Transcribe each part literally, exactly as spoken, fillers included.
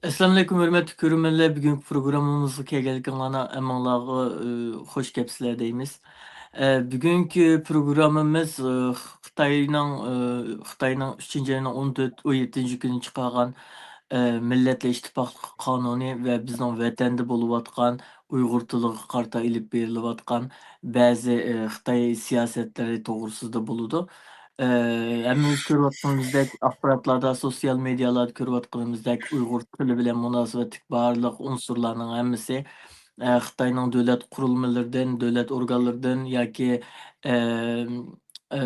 ئەسسالامۇئەلەيكۇم، ھۆرمەتلىك كۆرۈرمەنلەر، بۈگۈنكى پروگراممىمىزغا كەلگەنلىكىڭلارغا ھەممىڭلارغا، ئى، خوش كەپسىلەر دەيمىز. ئە، بۈگۈنكى پروگراممىمىز، ئى، خىتاينىڭ، ئى، خىتاينىڭ ئۈچىنچى ئاينىڭ ئون تۆت، ئون يەتتىنچى كۈنى چىقارغان، ئە، مىللەتلەر ئىتتىپاقلىقى قانۇنى ۋە بىزنىڭ ۋەتەندە بولۇۋاتقان ئۇيغۇر تىلىغا قارىتا ئېلىپ بېرىلىۋاتقان بەزى، ئى، خىتاي سىياسەتلىرى توغرىسىدا بولىدۇ. ئى، ھەممىمىز كۆرۈۋاتقىنىمىزدەك، ئاخباراتلاردا، سوتسىيال مېدىيالاردا كۆرۈۋاتقىنىمىزدەك، ئۇيغۇر تىلى بىلەن مۇناسىۋەتلىك بارلىق ئۇنسۇرلارنىڭ ھەممىسى، ئە، خىتاينىڭ دۆلەت قۇرۇلمىلىرىدىن، دۆلەت ئورگانلىرىدىن ياكى، ئە، ئە،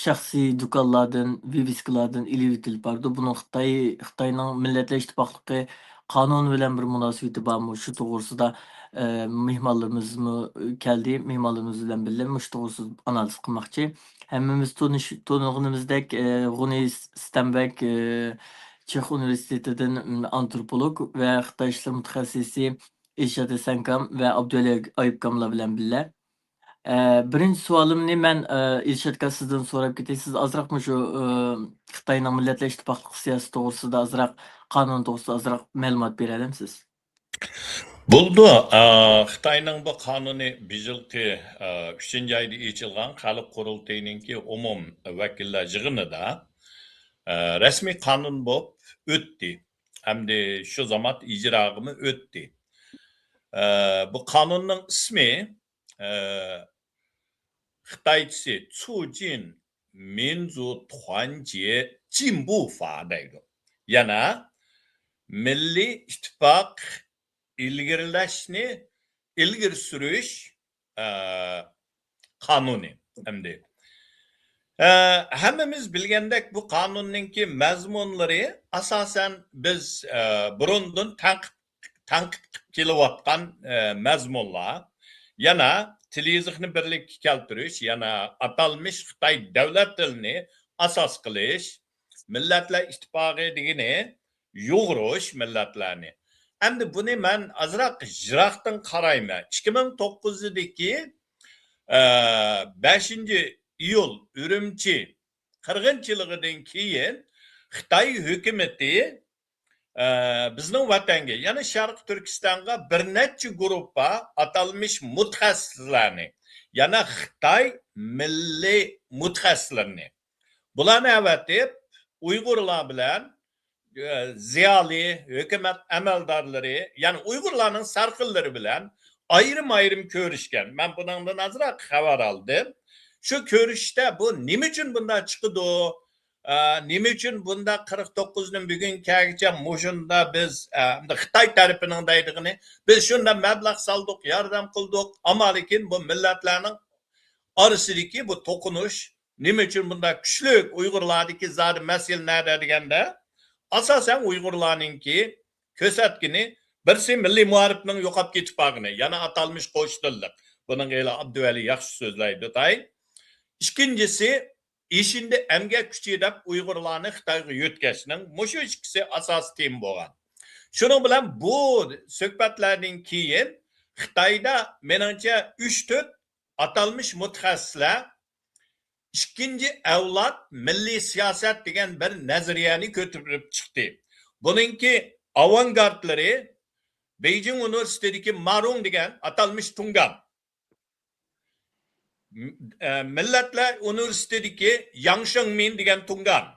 شەخسىي دۇكانلاردىن، ۋىۋىسكىلاردىن ئېلىۋېتىلىپ بارىدۇ. بۇنىڭ خىتاي، خىتاينىڭ مىللەتلەر ئىتتىپاقلىقى قانۇنى بىلەن بىر مۇناسىۋىتى بارمۇ؟ شۇ توغرىسىدا، ئە، مېھمانلىرىمىزمۇ كەلدى. مېھمانلىرىمىز بىلەن بىللە مۇشۇ توغرىسىدا ئانالىز قىلماقچى. ھەممىمىز تونۇش-، تونۇغىنىمىزدەك، ئە، غۇنى ستەنبەك، ئە، چېخ ئۇنىۋېرسىتېتىدىن، م، ئانتروپولوگ ۋە خىتاي ئىشلىرى مۇتەخەسسىسى ئىلشات ھەسەنكام ۋە ئابدۇۋەلى ئايۇپكاملار بىلەن بىللە. ئە، بىرىنچى سوئالىمنى مەن، ئە، ئىلشاتكا سىزدىن سوراپ كېتەي. سىز ئازراق مۇشۇ، ئە، خىتاينىڭ مىللەتلەر ئىتتىپاقلىقى سىياسىتى توغرىسىدا ئازراق، قانۇن توغرىسىدا ئازراق مەلۇمات بېرەلەمسىز؟ بولىدۇ. ئە، خىتاينىڭ بۇ قانۇنى بىيىلقى، ئە، ئۈچىنچى ئايدا ئېچىلغان خەلق قۇرۇلتىيىنىڭكى ئومۇم ۋەكىللەر يىغىنىدا، ئە، رەسمىي قانۇن بولۇپ ئۆتتى. ئەمدى شۇ زامات ئىجراغىمۇ ئۆتتى. ئە، بۇ قانۇننىڭ ئىسمى، ئە، خىتايچىسى چۇجىن مىنزۇ تۇەنجيې جىنبۇفا دەيدۇ. يەنە مىللىي ئىتتىپاق ئىلگىرىلەشنى ئىلگىرى سۈرۈش، ئە، قانۇنى ئەمدى. ئە، ھەممىمىز بىلگەندەك، بۇ قانۇننىڭكى مەزمۇنلىرى ئاساسەن بىز، ئە، بۇرۇندىن تەنقىد، تەنقىد قىلىپ كېلىۋاتقان، ئە، مەزمۇنلار. يەنە تىل يېزىقنى بىرلىككە كەلتۈرۈش، يەنە ئاتالمىش خىتاي دۆلەت تىلىنى ئاساس قىلىش، مىللەتلەر ئىتتىپاقى دېگىنى يۇغۇرۇش مىللەتلەرنى. ئەمدى بۇنى مەن ئازراق يىراقتىن قارايمەن. ئىككى مىڭ توققۇزىدىكى، ئە، بەشىنچى ئىيۇل ئۈرۈمچى قىرغىنچىلىقىدىن كېيىن خىتاي ھۆكۈمىتى، ئە، بىزنىڭ ۋەتەنگە، يەنى شەرقىي تۈركىستانغا بىر نەچچە گۇرۇپپا ئاتالمىش مۇتەخەسسىسلەرنى، يەنى خىتاي مىللىي مۇتەخەسسىسلىرىنى، بۇلارنى ئەۋەتىپ، ئۇيغۇرلار بىلەن، ئە، زىيالىي، ھۆكۈمەت ئەمەلدارلىرى، يەنى ئۇيغۇرلارنىڭ سەرخىللىرى بىلەن ئايرىم-ئايرىم كۆرۈشكەن. مەن بۇنىڭدىن ئازراق خەۋەر ئالدىم. شۇ كۆرۈشۈشتە بۇ نېمە ئۈچۈن بۇنداق چىقىدۇ؟ ئە، نېمە ئۈچۈن بۇنداق قىرىق توققۇزدىن بۈگۈنگىچە مۇشۇندا بىز، ئە، خىتاي تەرىپىنىڭ دەيدىغىنى، بىز شۇنداق مەبلەغ سالدۇق، ياردەم قىلدۇق، ئەمما لېكىن بۇ مىللەتلەرنىڭ ئارىسىدىكى بۇ توقۇنۇش نېمە ئۈچۈن بۇنداق كۈچلۈك؟ ئۇيغۇرلاردىكى زادى مەسىلە نەدە دېگەندە، ئاساسەن ئۇيغۇرلارنىڭكى كۆرسەتكىنى، بىرسى مىللىي مائارىپنىڭ يوقاپ كېتىپ قالغىنى، يەنى ئاتالمىش قوش تىللىق. بۇنىڭغا ھېلى ئابدۇۋەلى ياخشى سۆزلەيدۇ، تاي. ئىككىنچىسى، ئېشىندى ئەمگەك كۈچى دەپ ئۇيغۇرلارنى خىتايغا يۆتكەشنىڭ، مۇشۇ ئىككىسى ئاساسىي تېما بولغان. شۇنىڭ بىلەن بۇ سۆھبەتلەردىن كېيىن خىتايدا، مېنىڭچە، ئۈچ تۆت ئاتالمىش مۇتەخەسسىسلەر ئىككىنچى ئەۋلاد مىللىي سىياسەت دېگەن بىر نەزەرىيەنى كۆتۈرۈپ چىقتى. بۇنىڭكى ئاۋانگارتلىرى بېيجىڭ ئۇنىۋېرسىتېتىدىكى مارۇڭ دېگەن ئاتالمىش تۇڭگان، ئە، مىللەتلەر ئۇنىۋېرسىتېتىدىكى ياڭ شېڭمىن دېگەن تۇڭگان،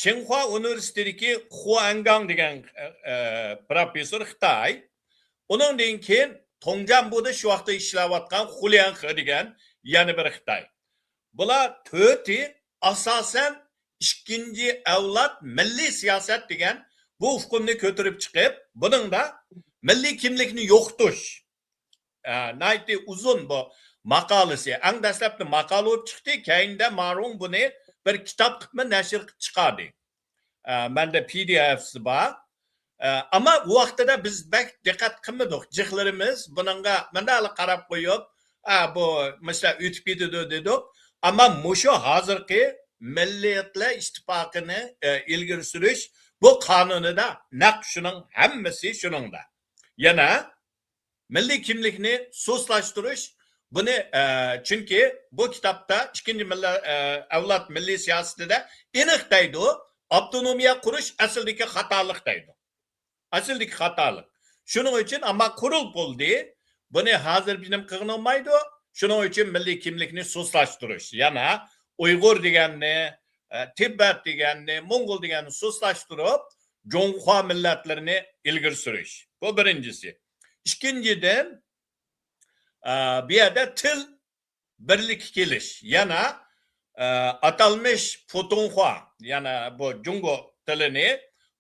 چىڭخۇا ئۇنىۋېرسىتېتىدىكى خۇ ئەنگاڭ دېگەن، ئە، ئە، پروفېسسور خىتاي. ئۇنىڭدىن كېيىن توڭجيەنبۇدا شۇ ۋاقىتتا ئىشلەۋاتقان خۇ ليەنخې دېگەن يەنە بىر خىتاي. بۇلار تۆتى ئاساسەن ئىككىنچى ئەۋلاد مىللىي سىياسەت دېگەن بۇ ئۇقۇمنى كۆتۈرۈپ چىقىپ، بۇنىڭدا مىللىي كىملىكنى يوقىتىش، ئە، ناھايىتى ئۇزۇن بۇ ماقالىسى. ئەڭ دەسلەپتە ماقالە بولۇپ چىقتى، كەينىدە مارۇڭ بۇنى بىر كىتاب قىلىپمۇ نەشر قىلىپ چىقاردى. ئە، مەندە پى دى ئېفسى بار. ئە، ئەمما ئۇ ۋاقتىدا بىز بەك دىققەت قىلمىدۇق. جىقلىرىمىز بۇنىڭغا مۇنداقلا قاراپ قويۇپ، ئە، بۇ مەسىلە ئۆتۈپ كېتىدۇ دېدۇق. ئەمما مۇشۇ ھازىرقى مىللەتلەر ئىتتىپاقىنى، ئە، ئىلگىرى سۈرۈش بۇ قانۇنىدا نەق شۇنىڭ ھەممىسى شۇنىڭدا. يەنە مىللىي كىملىكنى سۇسلاشتۇرۇش، بۇنى، ئە، چۈنكى بۇ كىتابتا ئىككىنچى مىللە-، ئە، ئەۋلاد مىللىي سىياسىتىدە ئېنىق دەيدۇ، ئاپتونومىيە قۇرۇش ئەسلىدىكى خاتالىق دەيدۇ. ئەسلىدىكى خاتالىق. شۇنىڭ ئۈچۈن ئەمما قۇرۇل بولدى. بۇنى ھازىر بىلىم قىلغىلى بولمايدۇ. شۇنىڭ ئۈچۈن مىللىي كىملىكنى سۇسلاشتۇرۇش، يەنە ئۇيغۇر دېگەننى، ئە، تىبەت دېگەننى، موڭغۇل دېگەننى سۇسلاشتۇرۇپ، جۇڭخۇا مىللەتلىرىنى ئىلگىرى سۈرۈش. بۇ بىرىنچىسى. ئىككىنچىدىن، ئە، بۇ يەردە تىل بىرلىككە كېلىش، يەنە، ئە، ئاتالمىش پۇتۇڭخۇا، يەنە بۇ جۇڭگو تىلىنى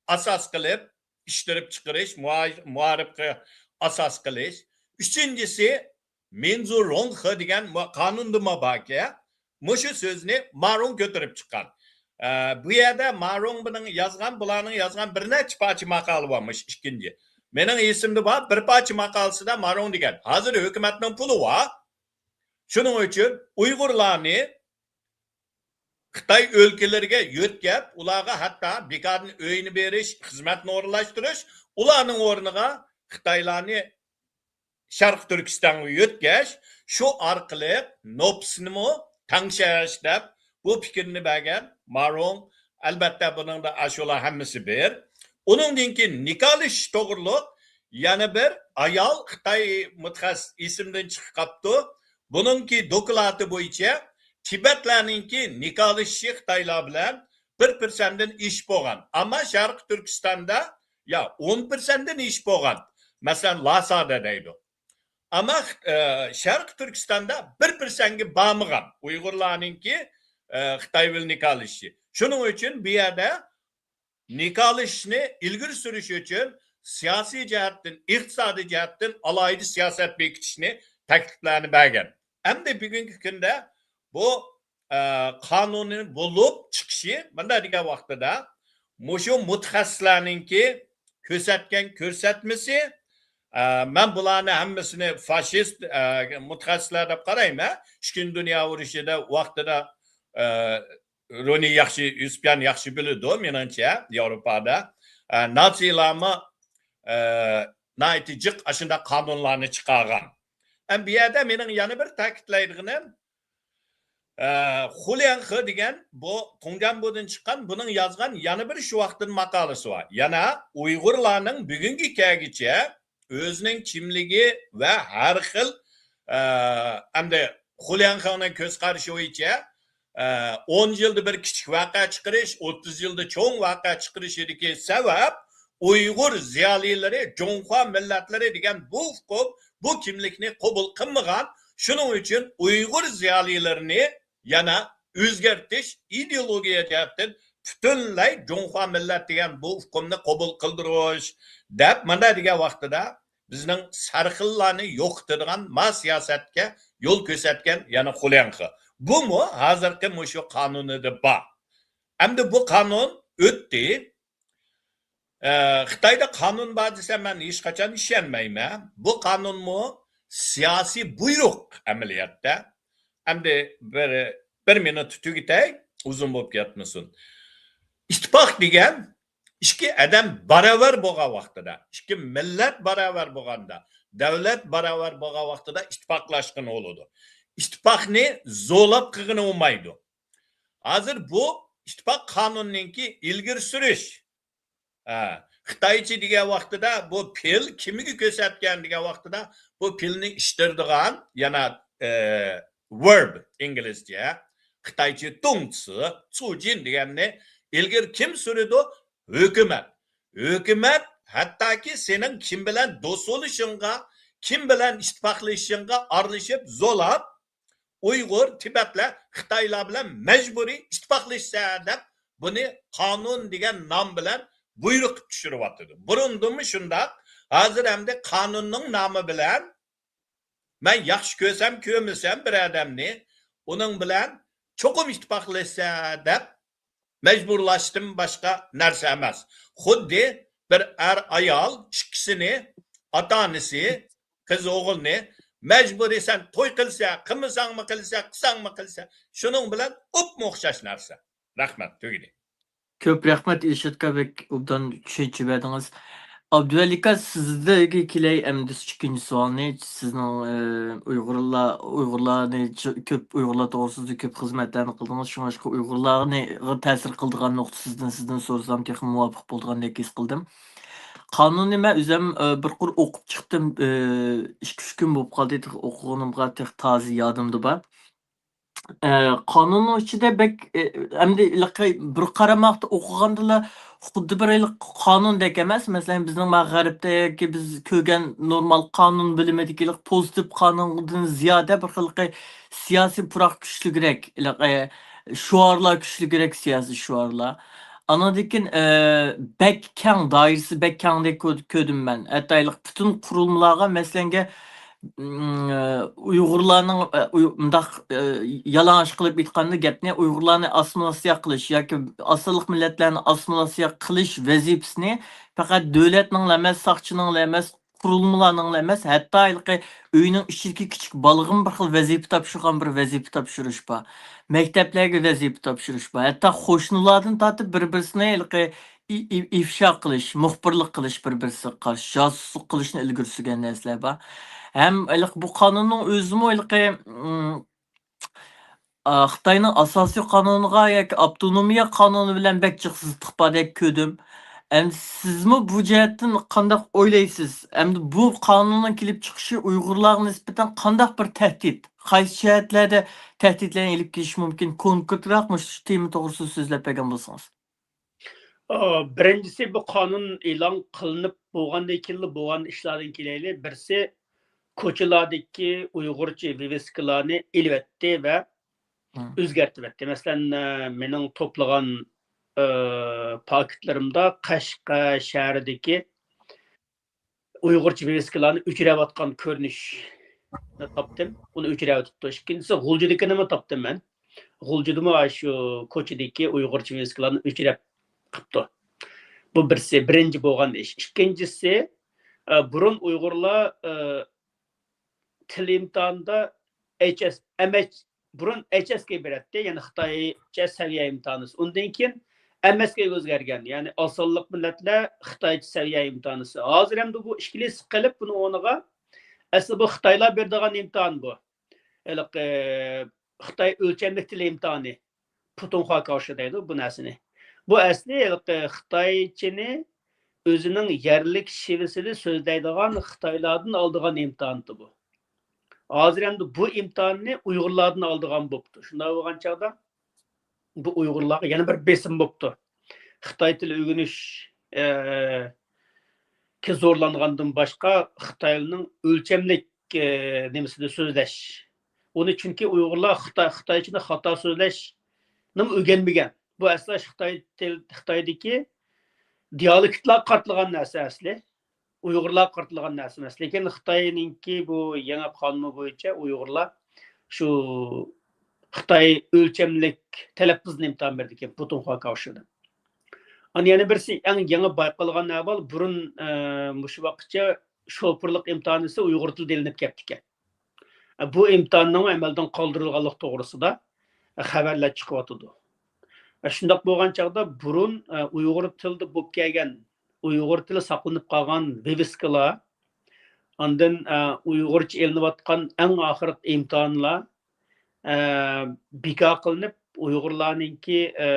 ئاساس قىلىپ ئىشلىرىپ چىقىرىش، مۇئا-، مۇئارىپقا ئاساس قىلىش. ئۈچىنچىسى، مىنزۇ روڭخې دېگەن مۇ-، قانۇندىمۇ باركەن، مۇشۇ سۆزنى مارۇڭ كۆتۈرۈپ چىققان. ئە، بۇ يەردە مارۇڭ بۇنىڭ يازغان، بۇلارنىڭ يازغان بىر نەچچە پارچە ماقالە بار، مۇشۇ ئىككىنچى. مېنىڭ ئېسىمدە بار، بىر پارچە ماقالىسىدا مارۇڭ دېگەن. ھازىر ھۆكۈمەتنىڭ پۇلى بار. شۇنىڭ ئۈچۈن ئۇيغۇرلارنى خىتاي ئۆلكىلىرىگە يۆتكەپ، ئۇلارغا ھەتتا بىكاردىن ئۆينى بېرىش، خىزمەتنى ئورۇنلاشتۇرۇش، ئۇلارنىڭ ئورنىغا خىتايلارنى شەرقىي تۈركىستانغا يۆتكەش، شۇ ئارقىلىق نوپۇسنىمۇ تەڭشەش دەپ بۇ پىكىرنى بەرگەن مارۇڭ. ئەلبەتتە، بۇنىڭدا ئاشۇلار ھەممىسى بىر. ئۇنىڭدىن كېيىن نىكاھلىشىش توغرۇلۇق يەنە بىر ئايال خىتاي مۇتەخەسسىس، ئېسىمدىن چىقىپ قاپتۇ. بۇنىڭكى دوكلاتى بويىچە تىبەتلەرنىڭكى نىكاھلىشىشى خىتايلار بىلەن بىر پىرسەنتتىن ئېشىپ بولغان. ئەمما شەرقىي تۈركىستاندا يا ئون پىرسەنتتىن ئېشىپ بولغان. مەسىلەن، لاسادا دەيدۇ. ئەمما، ئە، شەرقىي تۈركىستاندا بىر پىرسەنتكە بارمىغان ئۇيغۇرلارنىڭكى، ئە، خىتاي بىلەن نىكاھلىشىشى. شۇنىڭ ئۈچۈن بۇ يەردە نىكاھلىشىشنى ئىلگىرى سۈرۈش ئۈچۈن سىياسىي جەھەتتىن، ئىقتىسادىي جەھەتتىن ئالاھىدە سىياسەت بېكىتىشنى تەكلىپلەرنى بەرگەن. ئەمدى بۈگۈنكى كۈندە بۇ، ئە، قانۇننى بولۇپ چىقىشى مۇنداق دېگەن ۋاقتىدا مۇشۇ مۇتەخەسسىسلەرنىڭكى كۆرسەتكەن كۆرسەتمىسى، ئە، مەن بۇلارنى ھەممىسىنى فاشىست، ئە، مۇتەخەسسىسلەر دەپ قارايمەن. ئىككىنچى دۇنيا ئۇرۇشىدا ۋاقتىدا، ئە، رونى ياخشى، يۈسۈپجان ياخشى بىلىدۇ، مېنىڭچە، ياۋروپادا، ئە، ناتسىيلارمۇ، ئە، ناھايىتى جىق ئاشۇنداق قانۇنلارنى چىقارغان. ئەم، بۇ يەردە مېنىڭ يەنە بىر تەكىتلەيدىغىنىم، ئە، خۇليەنخې دېگەن بۇ تۇڭجيەنبودىن چىققان، بۇنىڭ يازغان يەنە بىر شۇ ۋاقىتتىن ماقالىسى بار. يەنە ئۇيغۇرلارنىڭ بۈگۈنگە كەلگۈچە ئۆزىنىڭ كىملىكى ۋە ھەر خىل، ئە، ئەمدى خۇليەنخېڭنىڭ كۆز قارىشى بويىچە، ئە، ئون يىلدا بىر كىچىك ۋەقە چىقىرىش، ئوتتۇز يىلدا چوڭ ۋەقە چىقىرىشىدىكى سەۋەب ئۇيغۇر زىيالىيلىرى، جۇڭخۇا مىللەتلىرى دېگەن بۇ ئۇقۇم، بۇ كىملىكنى قوبۇل قىلمىغان. شۇنىڭ ئۈچۈن ئۇيغۇر زىيالىيلىرىنى يەنە ئۆزگەرتىش، ئىدېئولوگىيە جەھەتتىن پۈتۈنلەي جۇڭخۇا مىللەت دېگەن بۇ ئۇقۇمنى قوبۇل قىلدۇرۇش دەپ مانا دېگەن ۋاقتىدا بىزنىڭ سەرخىللارنى يوقىتىدىغان ما سىياسەتكە يول كۆرسەتكەن يەنە خۇليەنخې. بۇمۇ ھازىرقى مۇشۇ قانۇنىدا بار. ئەمدى بۇ قانۇن ئۆتتى. ئە، خىتايدا قانۇن بار دېسە، مەن ھېچقاچان ئىشەنمەيمەن. بۇ قانۇنمۇ سىياسىي بۇيرۇق ئەمەلىيەتتە. ئەمدى بىر، بىر مىنۇت تۈگىتەي، ئۇزۇن بولۇپ كەتمىسۇن. ئىتتىپاق دېگەن ئىككى ئادەم باراۋەر بولغان ۋاقتىدا، ئىككى مىللەت باراۋەر بولغاندا، دەۋلەت باراۋەر بولغان ۋاقتىدا ئىتتىپاقلاشقىنى بولىدۇ. ئىتتىپاقنى زورلاپ قىلغىنى بولمايدۇ. ھازىر بۇ ئىتتىپاق قانۇنىنىڭكى ئىلگىرى سۈرۈش. ھە، خىتايچە دېگەن ۋاقتىدا بۇ پىل كىمگە كۆرسەتكەن دېگەن ۋاقتىدا بۇ پىلنى ئىشلىتىدىغان يەنە، ئە، ۋېرب ئىنگلىزچە، خىتايچە دۇڭ تسى، چۇ جىن دېگەننى ئىلگىرى كىم سۈرىدۇ؟ ھۆكۈمەت. ھۆكۈمەت ھەتتاكى سېنىڭ كىم بىلەن دوست بولۇشۇڭغا، كىم بىلەن ئىتتىپاقلىشىشىڭغا ئارىلىشىپ زولاپ، ئۇيغۇر، تىبەتلەر خىتايلار بىلەن مەجبۇرىي ئىتتىپاقلىشىسەن دەپ، بۇنى قانۇن دېگەن نام بىلەن بۇيرۇق قىلىپ چۈشۈرۈۋاتىدۇ. بۇرۇندىنمۇ شۇنداق، ھازىر ئەمدى قانۇننىڭ نامى بىلەن مەن ياخشى كۆرسەم، كۆرمىسەم بىر ئادەمنى، ئۇنىڭ بىلەن چوقۇم ئىتتىپاقلىشىسەن دەپ مەجبۇرلاشتىن باشقا نەرسە ئەمەس. خۇددى بىر ئەر-ئايال ئىككىسىنى، ئاتا-ئانىسى، قىز-ئوغۇلنى مەجبۇرىي سەن توي قىلسا، قىلمىساڭمۇ قىلسا، قىلساڭمۇ قىلسا، شۇنىڭ بىلەن ئوپمۇ ئوخشاش نەرسە. رەھمەت، تۈگىدى. كۆپ رەھمەت، ئىلشاتكا، بەك ئوبدان چۈشەنچە بەردىڭىز. ئابدۇۋەلىكا، سىزگە كېلەي ئەمدى ئىككىنچى سوئالنى. سىزنىڭ، ئى، ئۇيغۇرلار، ئۇيغۇرلارنى چ-، كۆپ ئۇيغۇرلار توغرىسىدا كۆپ خىزمەتلەرنى قىلدىڭىز. شۇڭلاشقا ئۇيغۇرلارنى تەسىر قىلىدىغان نۇقتا سىزدىن، سىزدىن سورىسام تېخىمۇ مۇۋاپىق بولىدىغاندەك ھېس قىلدىم. قانۇننى مەن ئۆزۈم، ئە، بىر قۇر ئوقۇپ چىقتىم. ئە، ئىككى، ئۈچ كۈن بولۇپ قالدى تېخى ئوقۇغىنىمغا، تېخى تازا يادىمدا بار. ئە، قانۇننىڭ ئىچىدە بەك، ئە، ئەمدى ھېلىقى بىر قارىماقتا ئوقۇغاندىلا خۇددى بىر ھېلىقى قانۇندەك ئەمەس. مەسىلەن، بىزنىڭ ما غەربتە ياكى بىز كۆرگەن نورمال قانۇن بىلىمىدىكى ھېلىقى پوزىتىپ قانۇندىن زىيادە بىر خىلقى سىياسىي پۇراق كۈچلۈكرەك، ھېلىقى شوئارلار كۈچلۈكرەك، سىياسىي شوئارلار. ئانىڭدىن كېيىن، ئە، بەك كەڭ، دائىرىسى بەك كەڭدەك كۆ-، كۆردۈم مەن. ھەتتا ھېلىقى پۈتۈن قۇرۇلمىلارغا، مەسىلەنگە، ئۇيغۇرلارنىڭ، ئە، ئۇي-، مۇنداق، ئە، يالىڭاچ قىلىپ ئېيتقاندا گەپنى، ئۇيغۇرلارنى ئاسسىمىلياتسىيە قىلىش ياكى ئاز سانلىق مىللەتلەرنى ئاسسىمىلياتسىيە قىلىش ۋەزىپىسىنى پەقەت دۆلەتنىڭلا ئەمەس، ساقچىنىڭلا ئەمەس، قۇرۇلمىلارنىڭلا ئەمەس، ھەتتا ھېلىقى ئۆينىڭ ئىچىدىكى كىچىك بالىغىمۇ بىر خىل ۋەزىپە تاپشۇرغان بىر ۋەزىپە تاپشۇرۇش بار. مەكتەپلەرگە ۋەزىپە تاپشۇرۇش بار. ھەتتا قوشنىلاردىن تارتىپ بىر-بىرسىنى ھېلىقى ئى-، ئى-، ئىفشا قىلىش، مۇخبىرلىق قىلىش، بىر-بىرسىگە قارشى جاسۇسلۇق قىلىشنى ئىلگىرى سۈرگەن نەرسىلەر بار. ھەم ھېلىقى بۇ قانۇننىڭ ئۆزىمۇ ھېلىقى، ئىم، ئا، خىتاينىڭ ئاساسىي قانۇنىغا ياكى ئاپتونومىيە قانۇنى بىلەن بەك جىق زىتلىق باردەك كۆردۈم. ئەمدى سىزمۇ بۇ جەھەتتىن قانداق ئويلايسىز؟ ئەمدى بۇ قانۇننىڭ كېلىپ چىقىشى ئۇيغۇرلارغا نىسبەتەن قانداق بىر تەھدىت؟ قايسى جەھەتلەردە تەھدىتلەرنى ئېلىپ كېلىشى مۇمكىن؟ كونكرېتراق مۇشۇ تېما توغرىسىدا سۆزلەپ بەرگەن بولسىڭىز. ئا، بىرىنچىسى، بۇ قانۇن ئېلان قىلىنىپ بولغاندىن كېيىنلا بولغان ئىشلاردىن كېلەيلى. بىرسى، كوچىلاردىكى ئۇيغۇرچە ۋىۋىسكىلارنى ئېلىۋەتتى ۋە مم. ئۆزگەرتىۋەتتى. مەسىلەن، ئە، مېنىڭ توپلىغان، ئە، پاكىتلىرىمدا قەشقەر شەھىرىدىكى ئۇيغۇرچە ۋىۋىسكىلارنى ئۆچۈرۈۋاتقان كۆرۈنۈشنى تاپتىم. ئۇنى ئۆچۈرۈۋېتىپتۇ. ئىككىنچىسى، غۇلجىدىكىنىمۇ تاپتىم مەن. غۇلجىدىمۇ ئاشۇ كوچىدىكى ئۇيغۇرچە ۋىۋىسكىلارنى ئۆچۈرۈپ قىپتۇ. بۇ بىرسى، بىرىنچى بولغان ئىش. ئىككىنچىسى، ئە، بۇرۇن ئۇيغۇرلار، ئە، تىل ئىمتىھانىدا ئەيچ ئەس، ئەم ئەيچ، بۇرۇن ئەيچ ئەس كە بېرەتتى، يەنى خىتايچە سەۋىيە ئىمتىھانى. ئۇندىن كېيىن ئەم ئەس كە ئۆزگەرگەن، يەنى ئاز سانلىق مىللەتلەر خىتايچە سەۋىيە ئىمتىھانى. ھازىر ئەمدى بۇ ئىككىلىسى قېلىپ، بۇنىڭ ئورنىغا ئەسلى بۇ خىتايلار بېرىدىغان ئىمتىھان بۇ. ھېلىقى خىتاي ئۆلچەملىك تىل ئىمتىھانى. پۇتۇڭخۇا كاۋشى دەيدۇ بۇ نەرسىنى. بۇ ئەسلى ھېلىقى خىتايچىنى ئۆزىنىڭ يەرلىك شېۋىسىدە سۆزلەيدىغان خىتايلاردىن ئالىدىغان ئىمتىھانتى بۇ. ھازىر ئەمدى بۇ ئىمتىھاننى ئۇيغۇرلاردىن ئالىدىغان بوپتۇ. شۇنداق بولغان چاغدا بۇ ئۇيغۇرلارغا يەنە بىر بېسىم بوپتۇ. خىتاي تىلى ئۆگىنىش، ئە، كە زورلانغاندىن باشقا خىتايلارنىڭ ئۆلچەملىك، ئە، نېمىسىدە سۆزلەش. ئۇنى چۈنكى ئۇيغۇرلار خىتاي، خىتايچىنى خاتا سۆزلەشنىمۇ ئۆگەنمىگەن. بۇ ئەسلا خىتاي تىل، خىتايدىكى دىئالېكتلارغا قارىتىلغان نەرسە ئەسلى. ئۇيغۇرلارغا قارىتىلغان نەرسە ئەمەس. لېكىن خىتاينىڭكى بۇ يېڭى قانۇنى بويىچە ئۇيغۇرلار شۇ خىتاي ئۆلچەملىك تەلەپپۇزنى ئىمتىھان بېرىدىكەن، پۇتۇڭخۇا كاۋشىدىن. ئانا يەنە بىرسى، ئەڭ يېڭى بايقالغان ئەھۋال، بۇرۇن، ئە، مۇشۇ ۋاقىتچە شوپۇرلۇق ئىمتىھانىسى ئۇيغۇر تىلىدا ئېلىنىپ كەپتىكەن. ئە، بۇ ئىمتىھاننىڭ ئەمەلدىن قالدۇرۇلغانلىقى توغرىسىدا خەۋەرلەر چىقىۋاتىدۇ. ئە، شۇنداق بولغان چاغدا بۇرۇن، ئە، ئۇيغۇر تىلىدا بولۇپ كەلگەن، ئۇيغۇر تىلى ساقلىنىپ قالغان ۋىۋىسكىلار، ئاندىن، ئە، ئۇيغۇرچە ئېلىنىۋاتقان ئەڭ ئاخىرقى ئىمتىھانلار، ئە، بىكار قىلىنىپ، ئۇيغۇرلارنىڭكى، ئە،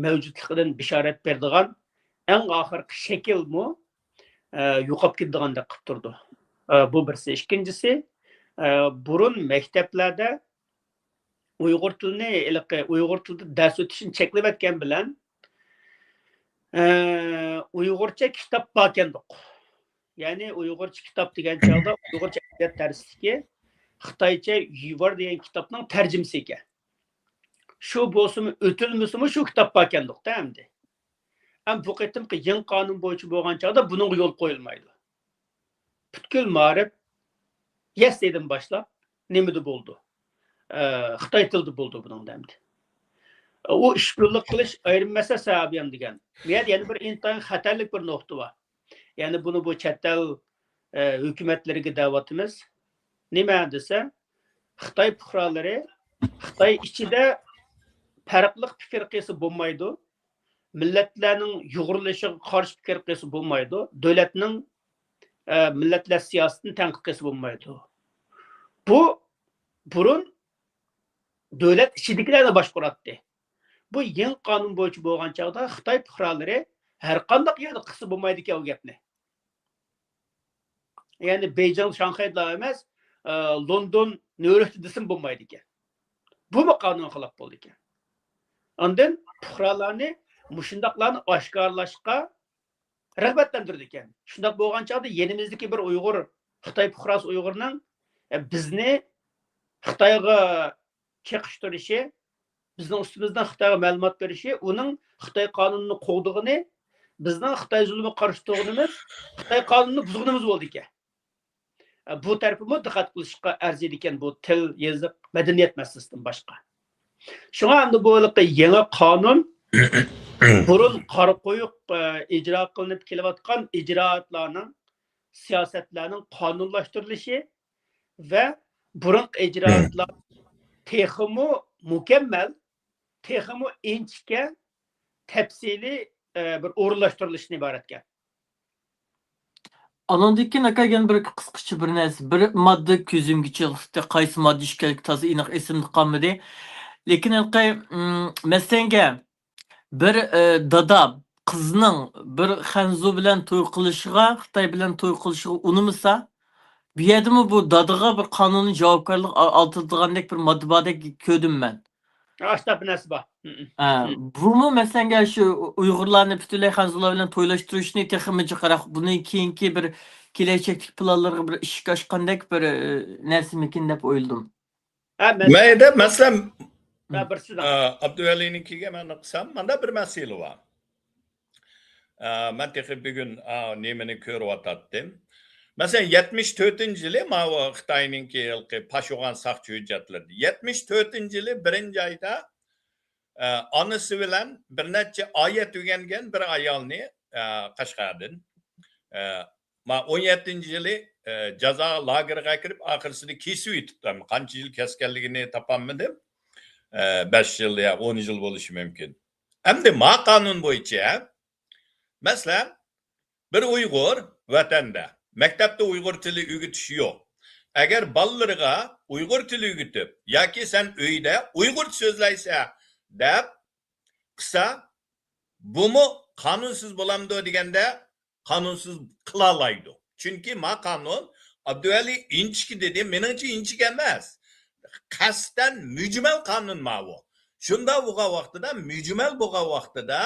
مەۋجۇتلۇقىدىن بېشارەت بېرىدىغان ئەڭ ئاخىرقى شەكىلمۇ، ئە، يوقاپ كېتىدىغاندەك قىلىپ تۇرىدۇ. ئە، بۇ بىرسى. ئىككىنچىسى، ئە، بۇرۇن مەكتەپلەردە ئۇيغۇر تىلىنى، ھېلىقى ئۇيغۇر تىلىدا دەرس ئۆتۈشنى چەكلىۋەتكەن بىلەن، ئە، ئۇيغۇرچە كىتاب باركەندۇق. يەنى ئۇيغۇرچە كىتاب دېگەن چاغدا ئۇيغۇرچە ئەدەبىيات دەرسلىكى، خىتايچە يۈۋەر دېگەن كىتابنىڭ تەرجىمىسى ئىكەن. شۇ بولسىمۇ، ئۆتۈلمىسىمۇ شۇ كىتاب باركەندۇق-دە ئەمدى. ئەمما بۇ قېتىمقى يېڭى قانۇن بويىچە بولغان چاغدا بۇنىڭغا يول قويۇلمايدۇ. پۈتكۈل مائارىپ يەسلىدىن باشلاپ نېمىدە بولىدۇ؟ ئە، خىتاي تىلىدا بولىدۇ بۇنىڭدا ئەمدى. ئۇ ئىشبىرلىك قىلىش ئايرىم مەسىلە سەۋەبى ھەم دېگەن. بۇ يەردە يەنە بىر ئىنتايىن خەتەرلىك بىر نۇقتا بار. يەنى بۇنى بۇ چەت ئەل، ئە، ھۆكۈمەتلىرىگە دەۋاتىمىز. نېمە دېسە، خىتاي پۇقرالىرى خىتاي ئىچىدە پەرقلىق پىكىر قىلسا بولمايدۇ. مىللەتلەرنىڭ يۇغۇرۇلۇشىغا قارشى پىكىر قىلسا بولمايدۇ. دۆلەتنىڭ، ئە، مىللەتلەر سىياسىتىنى تەنقىد قىلسا بولمايدۇ. بۇ بۇرۇن دۆلەت ئىچىدىكىلەرنى باشقۇراتتى. بۇ يېڭى قانۇن بويىچە بولغان چاغدا خىتاي پۇقرالىرى ھەر قانداق يەردە قىلسا بولمايدىكەن ئۇ گەپنى. يەنى بېيجىڭ، شاڭخەيدىلا ئەمەس، ئە، لوندون، نيۇ يوركتا دېسىمۇ بولمايدىكەن. بۇمۇ قانۇنغا خىلاپ بولىدىكەن. ئاندىن پۇقرالارنى مۇشۇنداقلارنى ئاشكارىلاشقا رىغبەتلەندۈرىدىكەن. شۇنداق بولغان چاغدا يېنىمىزدىكى بىر ئۇيغۇر، خىتاي پۇقراسى ئۇيغۇرنىڭ، ئە، بىزنى خىتايغا چېقىشتۇرۇشى، بىزنىڭ ئۈستىمىزدىن خىتايغا مەلۇمات بېرىشى، ئۇنىڭ خىتاي قانۇنىنى قوغدىغىنى، بىزنىڭ خىتاي زۇلۇمىغا قارشى تۇرغىنىمىز، خىتاي قانۇنىنى بۇزغىنىمىز بولىدىكەن. بۇ تەرىپىمۇ دىققەت قىلىشقا ئەرزىيدىكەن، بۇ تىل، يېزىق، مەدەنىيەت مەسىلىسىدىن باشقا. شۇڭا ئەمدى بۇ ھېلىقى يېڭى قانۇن بۇرۇن قارا قويۇق، ئە، ئىجرا قىلىنىپ كېلىۋاتقان ئىجرائاتلارنىڭ، سىياسەتلەرنىڭ قانۇنلاشتۇرۇلۇشى ۋە بۇرۇنقى ئىجرائاتلار تېخىمۇ مۇكەممەل، تېخىمۇ ئىنچىكە، تەپسىلىي، ئە، بىر ئورۇنلاشتۇرۇلۇشتىن ئىبارەتكەن. ئانىڭدىن كېيىن، ئاكا، يەنە بىر قىسقىچە بىر نەرسە، بىر ماددا كۆزۈمگە چېلىقتى. قايسى ماددا ئىكەنلىكى تازا ئېنىق ئېسىمدە قالمىدى. لېكىن ھېلىقى، ئىم، مەسىلەنگە، بىر، ئە، دادا قىزنىڭ بىر خەنزۇ بىلەن توي قىلىشىغا، خىتاي بىلەن توي قىلىشىغا ئۇنىمىسا، بۇ يەردىمۇ بۇ دادىغا بىر قانۇنىي جاۋابكارلىق ئا-، ئارتىدىغاندەك بىر ماددا باردەك كۆردۈم مەن. ئاشۇنداق بىر نەرسە بار. ھم، ھم. ھە، بۇمۇ مەسىلەنگە شۇ ئۇيغۇرلارنى پۈتۈنلەي خەنزۇلار بىلەن تويلاشتۇرۇشنى تېخىمۇ جىقراق، بۇنى كېيىنكى بىر كېلەچەكتىكى پىلانلىرىغا بىر ئىشىك ئاچقاندەك بىر، ئە، نەرسىمىكىن دەپ ئويلىدىم. ھە، مەيدە، مەسىلەن، ھە، بىرسىدىن. ئابدۇۋەلىنىڭكىگە مەن قىلسام، ماندا بىر مەسىلە بار. ئە، مەن تېخى بۈگۈن، ئا، نېمىنى كۆرۈۋاتاتتىم. مەسىلەن، يەتمىش تۆتىنچى يىلى ماۋۇ خىتاينىڭكى ھېلىقى پاش بولغان ساقچى ھۆججەتلىرىدە. يەتمىش تۆتىنچى يىلى بىرىنچى ئايدا، ئە، ئانىسى بىلەن بىر نەچچە ئايەت ئۆگەنگەن بىر ئايالنى، ئە، قەشقەردىن، ئە، ما ئون يەتتىنچى يىلى، ئە، جازا لاگېرىغا كىرىپ، ئاخىرسىدا كېسىۋېتىپتۇ. ئەمما قانچە يىل كەسكەنلىكىنى تاپالمىدىم. ئە، بەش يىل يا ئون يىل بولۇشى مۇمكىن. ئەمدى ما قانۇن بويىچە، مەسىلەن، بىر ئۇيغۇر ۋەتەندە، مەكتەپتە ئۇيغۇر تىلى ئۆگىتىش يوق. ئەگەر بالىلىرىغا ئۇيغۇر تىلى ئۆگىتىپ ياكى سەن ئۆيدە ئۇيغۇرچە سۆزلەيسەن دەپ قىلسا، بۇمۇ قانۇنسىز بولامدۇ دېگەندە، قانۇنسىز قىلالايدۇ. چۈنكى ما قانۇن، ئابدۇۋەلى ئىنچىكە دېدى، مېنىڭچە ئىنچىكە ئەمەس. قەستەن مۈجمەل قانۇن ماۋۇ. شۇنداق بولغان ۋاقتىدا، مۈجمەل بولغان ۋاقتىدا،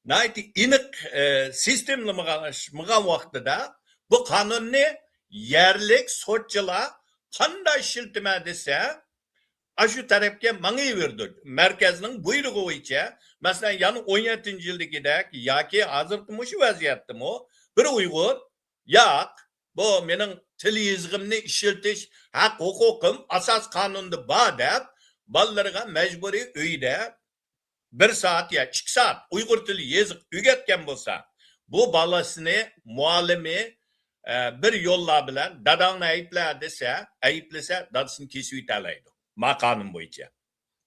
ناھايىتى ئېنىق، ئە، سىستېمىلىمىغان ۋاقتىدا بۇ قانۇننى يەرلىك سوتچىلار قانداق ئىشلىتىمەن دېسە، ئاشۇ تەرەپكە ماڭىۋېرىدۇ. مەركەزنىڭ بۇيرۇقى بويىچە، مەسىلەن، يەنە ئون يەتتىنچى يىلدىكىدەك ياكى ھازىرقى مۇشۇ ۋەزىيەتتىمۇ بىر ئۇيغۇر، ياق، بۇ مېنىڭ تىل يېزىقىمنى ئىشلىتىش ھەق ھوقۇقۇم ئاساسىي قانۇندا بار دەپ، بالىلىرىغا مەجبۇرىي ئۆيدە بىر سائەت يا ئىككى سائەت ئۇيغۇر تىلى يېزىق ئۆگەتكەن بولسا، بۇ بالىسىنى مۇئەللىمى، ئە، بىر يوللار بىلەن داداڭنى ئەيىبلە دېسە، ئەيىبلىسە، دادىسىنى كېسىۋېتەلەيدۇ. ما قانۇن بويىچە.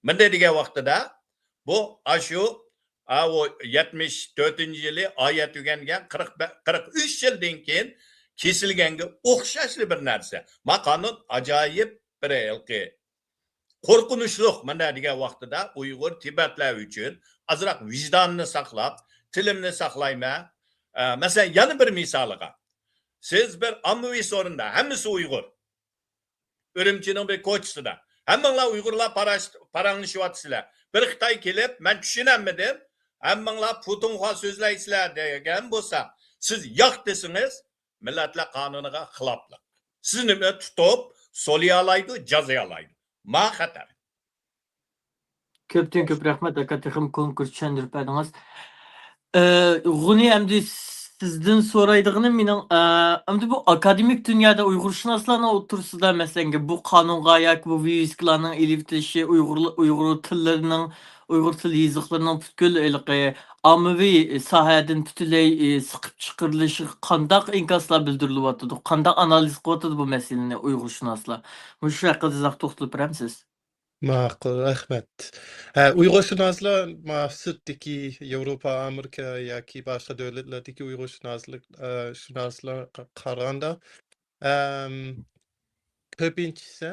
مۇنداق دېگەن ۋاقتىدا، بۇ ئاشۇ، ئاۋۇ يەتمىش تۆتىنچى يىلى ئايەت ئۆگەنگەن قىرىق بە-، قىرىق ئۈچ يىلدىن كېيىن كېسىلگەنگە ئوخشاشلا بىر نەرسە. ما قانۇن ئاجايىپ بىر ھېلىقى قورقۇنچلۇق، مانا دېگەن ۋاقتىدا ئۇيغۇر، تىبەتلەر ئۈچۈن ئازراق ۋىجداننى ساقلاپ، تىلىمنى ساقلايمەن. ئە، مەسىلەن، يەنە بىر مىسالىغا، سىز بىر ئاممىۋى سورۇندا، ھەممىسى ئۇيغۇر، ئۈرۈمچىنىڭ بىر كوچىسىدا، ھەممىڭلار ئۇيغۇرلار پاراش-، پاراڭلىشىۋاتىسىلەر. بىر خىتاي كېلىپ، مەن چۈشىنەلمىدىم، ھەممىڭلار پۇتۇڭخۇا سۆزلەيسىلەر دېگەن بولسا، سىز ياق دېسىڭىز، مىللەتلەر قانۇنىغا خىلاپلىق. سىزنى تۇتۇپ سولىيالايدۇ، جازىيالايدۇ. ما خەتەر. كۆپتىن كۆپ رەھمەت، ئاكا، تېخىمۇ كونكرېت چۈشەندۈرۈپ بەردىڭىز. ئە، غۇنى، ئەمدى سىزدىن سورايدىغىنىم مېنىڭ، ئە، ئەمدى بۇ ئاكادېمىك دۇنيادا ئۇيغۇرشۇناسلارنىڭ ئوتتۇرىسىدا، مەسىلەن، بۇ قانۇنغا ياكى بۇ ۋىۋىسكىلارنىڭ ئېلىۋېتىلىشى، ئۇيغۇر، ئۇيغۇر تىللىرىنىڭ، ئۇيغۇر تىل يېزىقلىرىنىڭ پۈتكۈل ھېلىقى ئاممىۋى ساھەدىن پۈتۈنلەي، ئى، سىقىپ چىقىرىلىشىغا قانداق ئىنكاسلار بىلدۈرۈلۈۋاتىدۇ؟ قانداق ئانالىز قىلىۋاتىدۇ بۇ مەسىلىنى ئۇيغۇرشۇناسلار؟ مۇشۇ ھەققىدە ئازراق توختىلىپ بېرەمسىز؟ ماقۇل، رەھمەت. ھە، ئۇيغۇرشۇناسلار ما سىرتتىكى ياۋروپا، ئامېرىكا ياكى باشقا دۆلەتلەردىكى ئۇيغۇرشۇناسلىق، ئە، شۇناسلارغا قارىغاندا، ئەم، كۆپىنچىسى،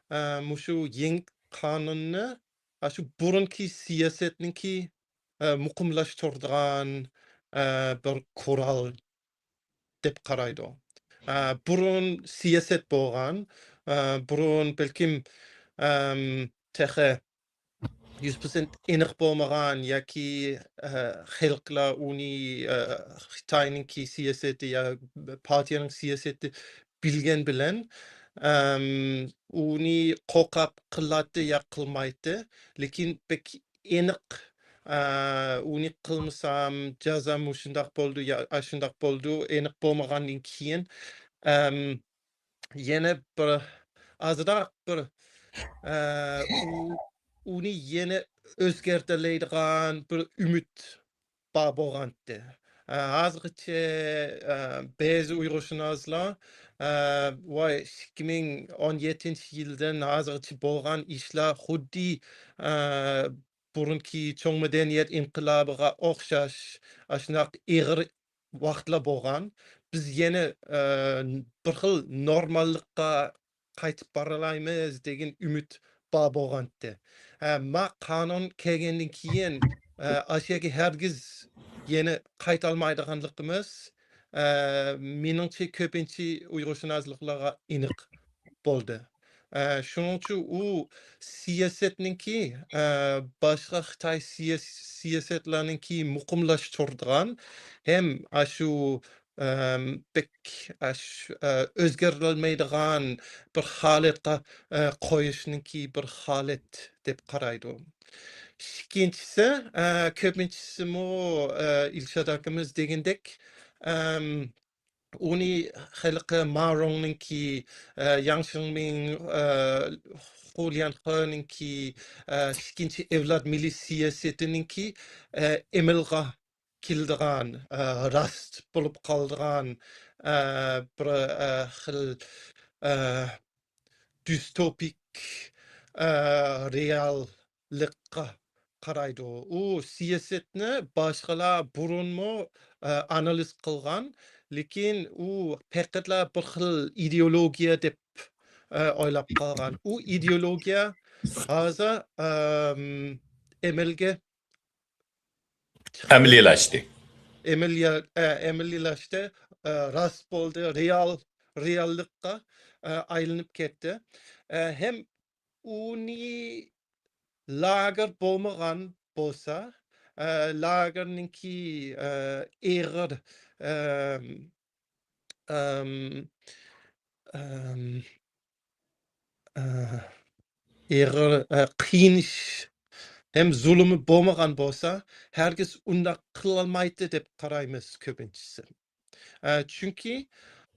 ئە، مۇشۇ يېڭى قانۇننى، ئە، شۇ بۇرۇنقى سىياسەتنىڭكى، ئە، مۇقىملاشتۇرىدىغان، ئە، بىر قورال دەپ قارايدۇ. ئە، بۇرۇن سىياسەت بولغان، ئە، بۇرۇن بەلكىم، ئەم، تېخى يۈز پىرسەنت ئېنىق بولمىغان ياكى، ئە، خەلقلەر ئۇنى، ئە، خىتاينىڭكى سىياسىتى يا پارتىيەنىڭ سىياسىتى بىلگەن بىلەن، ئەم، ئۇنى قورقۇپ قىلاتتى يا قىلمايتتى. لېكىن بەك ئېنىق، ئە، ئۇنى قىلمىسام جازا مۇشۇنداق بولىدۇ يا ئاشۇنداق بولىدۇ، ئېنىق بولمىغاندىن كېيىن، ئەم، يەنە بىر ئازراق بىر، ئە، ئۇ، ئۇنى يەنە ئۆزگەرتەلەيدىغان بىر ئۈمىد بار بولغانتى. ئە، ھازىرغىچە، ئە، بەزى ئۇيغۇرشۇناسلار، ئە، ۋاي، ئىككى مىڭ ئون يەتتىنچى يىلدىن ھازىرغىچە بولغان ئىشلار خۇددى، ئە، بۇرۇنقى چوڭ مەدەنىيەت ئىنقىلابىغا ئوخشاش، ئاشۇنداق ئېغىر ۋاقىتلار بولغان. بىز يەنە، ئە، بىر خىل نورماللىققا قايتىپ بارالايمىز دېگەن ئۈمىد بار بولغانتى. ئە، ما قانۇن كەلگەندىن كېيىن، ئە، ئاشۇ يەرگە ھەرگىز يەنە قايتالمايدىغانلىقىمىز، ئە، مېنىڭچە كۆپىنچە ئۇيغۇرشۇناسلىقلارغا ئېنىق بولدى. ئە، شۇنىڭ ئۈچۈن ئۇ سىياسەتنىڭكى، ئە، باشقا خىتاي سىياس-، سىياسەتلەرنىڭكى مۇقىملاشتۇرىدىغان ھەم ئاشۇ، ئەم، بەك، ئاش-، ئە، ئۆزگەرتەلمەيدىغان بىر ھالەتكە، ئە، قويۇشنىڭكى بىر ھالەت دەپ قارايدۇ. ئىككىنچىسى، ئە، كۆپىنچىسىمۇ، ئە، ئىلشات ئاكىمىز دېگەندەك، ئەم، ئۇنى ھېلىقى ما رۇڭنىڭكى، ئە، ياڭ شېڭمىڭ، ئە، خۇ ليەنخېنىڭكى، ئە، ئىككىنچى ئەۋلاد مىللىي سىياسىتىنىڭكى، ئە، ئەمەلگە كېلىدىغان، ئە، راست بولۇپ قالىدىغان، ئە، بىر، ئە، خىل، ئە، دىستوپىك، ئە، رېئاللىققا قارايدۇ. ئۇ سىياسەتنى باشقىلار بۇرۇنمۇ، ئە، ئانالىز قىلغان، لېكىن ئۇ پەقەتلا بىر خىل ئىدېئولوگىيە دەپ، ئە، ئويلاپ قالغان. ئۇ ئىدېئولوگىيە ھازىر، ئەم، ئەمەلگە چىقتى. ئەمەلىيلەشتى. ئەمەلىيە-، ئە، ئەمەلىيلەشتى. ئە، راست بولدى. رېئال، رېئاللىققا، ئە، ئايلىنىپ كەتتى. ئە، ھەم ئۇنى لاگېر بولمىغان بولسا، ئە، لاگېرنىڭكى، ئە، ئېغىر، ئەم، ئەم، ئەم، ئە، ئېغىر، ئە، قىينىش ھەم زۇلۇمى بولمىغان بولسا، ھەرگىز ئۇنداق قىلالمايتتى دەپ قارايمىز كۆپىنچىسى. ئە، چۈنكى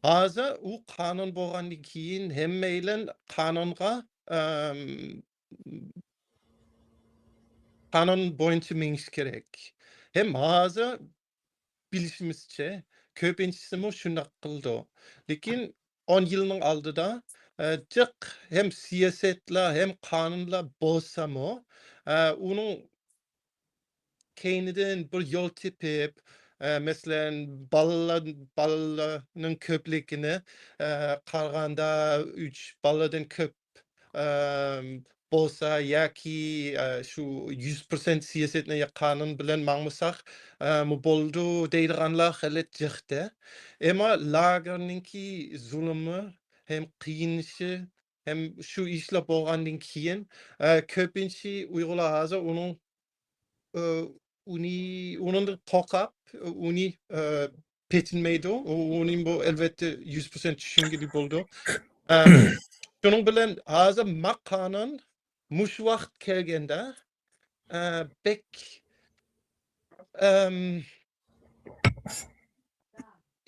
ھازىر ئۇ قانۇن بولغاندىن كېيىن ھەممەيلەن قانۇنغا، ئەم، قانۇن بويىچە مېڭىش كېرەك. ھەم ھازىر بىلىشىمىزچە، كۆپىنچىسىمۇ شۇنداق قىلىدۇ. لېكىن ئون يىلنىڭ ئالدىدا، ئە، جىق ھەم سىياسەتلەر، ھەم قانۇنلار بولسىمۇ، ئە، ئۇنىڭ كەينىدىن بىر يول تېپىپ، ئە، مەسىلەن، بالىلار، بالىلارنىڭ كۆپلۈكىنى، ئە، قارىغاندا، ئۈچ بالىدىن كۆپ ئەم، بولسا ياكى، ئە، شۇ يۈز پىرسەنت سىياسەتنى يا قانۇن بىلەن ماڭمىساق، ئە، مۇ بولىدۇ دەيدىغانلار خېلى جىقتى. ئەمما لاگېرنىڭكى زۇلۇمى ھەم قىينىشى ھەم شۇ ئىشلار بولغاندىن كېيىن، ئە، كۆپىنچە ئۇيغۇرلار ھازىر ئۇنىڭ، ئە، ئۇنى، ئۇنىڭدىن قورقۇپ، ئۇنى، ئە، پېتىنمەيدۇ. ئۇ، ئۇنى بۇ، ئەلۋەتتە، يۈز پىرسەنت چۈشەنگىلى بولىدۇ. ئەم، شۇنىڭ بىلەن ھازىر ما قانۇن مۇشۇ ۋاقىت كەلگەندە، ئە، بەك، ئەم،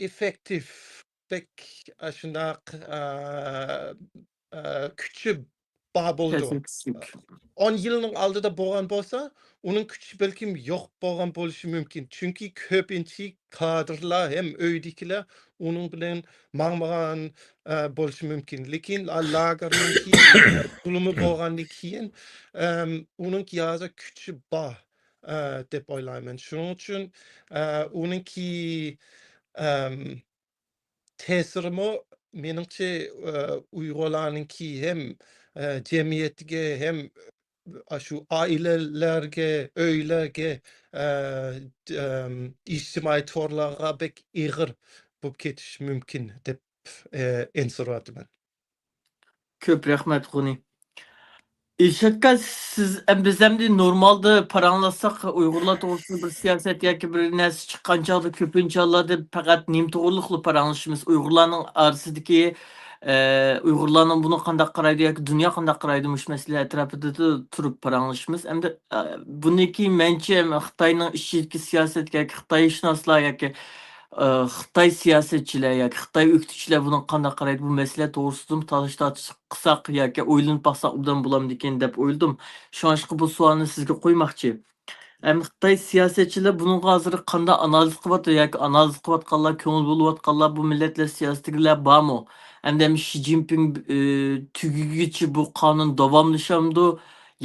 ئېففېكتىپ، بەك، ئە، شۇنداق، ئە، ئە، كۈچى بار بولىدۇ. تەسىر كۈچلۈك. ئون يىلنىڭ ئالدىدا بولغان بولسا، ئۇنىڭ كۈچى بەلكىم يوق بولغان بولۇشى مۇمكىن. چۈنكى كۆپىنچە كادىرلار ھەم ئۆيدىكىلەر ئۇنىڭ بىلەن ماڭمىغان، ئە، بولۇشى مۇمكىن. لېكىن لا-، لاگېرنىڭكى زۇلۇمى بولغاندىن كېيىن، ئەم، ئۇنىڭكى ھازىر كۈچى بار، ئە، دەپ ئويلايمەن. شۇنىڭ ئۈچۈن، ئە، ئۇنىڭكى، ئەم، تەسىرىمۇ مېنىڭچە، ئە، ئۇيغۇرلارنىڭكى ھەم، ئە، جەمئىيەتكە ھەم ئاشۇ ئائىلىلەرگە، ئۆيلەرگە، ئە، ئىجتىمائىي تورلارغا بەك ئېغىر بولۇپ كېتىشى مۇمكىن دەپ، ئە، ئەنسىرەۋاتىمەن. كۆپ رەھمەت، غۇنى. ئىلشاتكا، سىز، ئەم، بىز ئەمدى نورمالدا پاراڭلاشساق، ئۇيغۇرلار توغرىسىدا بىر سىياسەت ياكى بىر نەرسە چىققان چاغدا كۆپىنچە ھاللاردا پەقەت نېمە توغرىلىقلا پاراڭلىشىمىز؟ ئۇيغۇرلارنىڭ ئارىسىدىكى، ئە، ئۇيغۇرلارنىڭ بۇنى قانداق قارايدۇ ياكى دۇنيا قانداق قارايدۇ مۇشۇ مەسىلە ئەتراپىدا تۇرۇپ پاراڭلىشىمىز. ئەمدى، ئە، بۇنىڭ كېيىن مەنچە خىتاينىڭ ئىچىدىكى سىياسەت ياكى خىتايشۇناسلار ياكى ئى، خىتاي سىياسەتچىلەر ياكى خىتاي ئۆكتىچىلەر بۇنىڭغا قانداق قارايدۇ؟ بۇ مەسىلە توغرىسىدىمۇ تالاش-تارتىش قىلساق ياكى ئويلىنىپ باقساق ئوبدان بولامدىكىن دەپ ئويلىدىم. شۇڭلاشقا بۇ سوئالنى سىزگە قويماقچى. ئەم، خىتاي سىياسەتچىلەر بۇنىڭغا ھازىر قانداق ئانالىز قىلىۋاتىدۇ ياكى ئانالىز قىلىۋاتقانلار، كۆڭۈل بۆلۈۋاتقانلار، بۇ مىللەتلەر سىياسىتىدىكىلەر بارمۇ؟ ئەمدى، ئەمدى شى جىنپىڭ، ئى، تۈگىگىچە بۇ قانۇن داۋاملىشامدۇ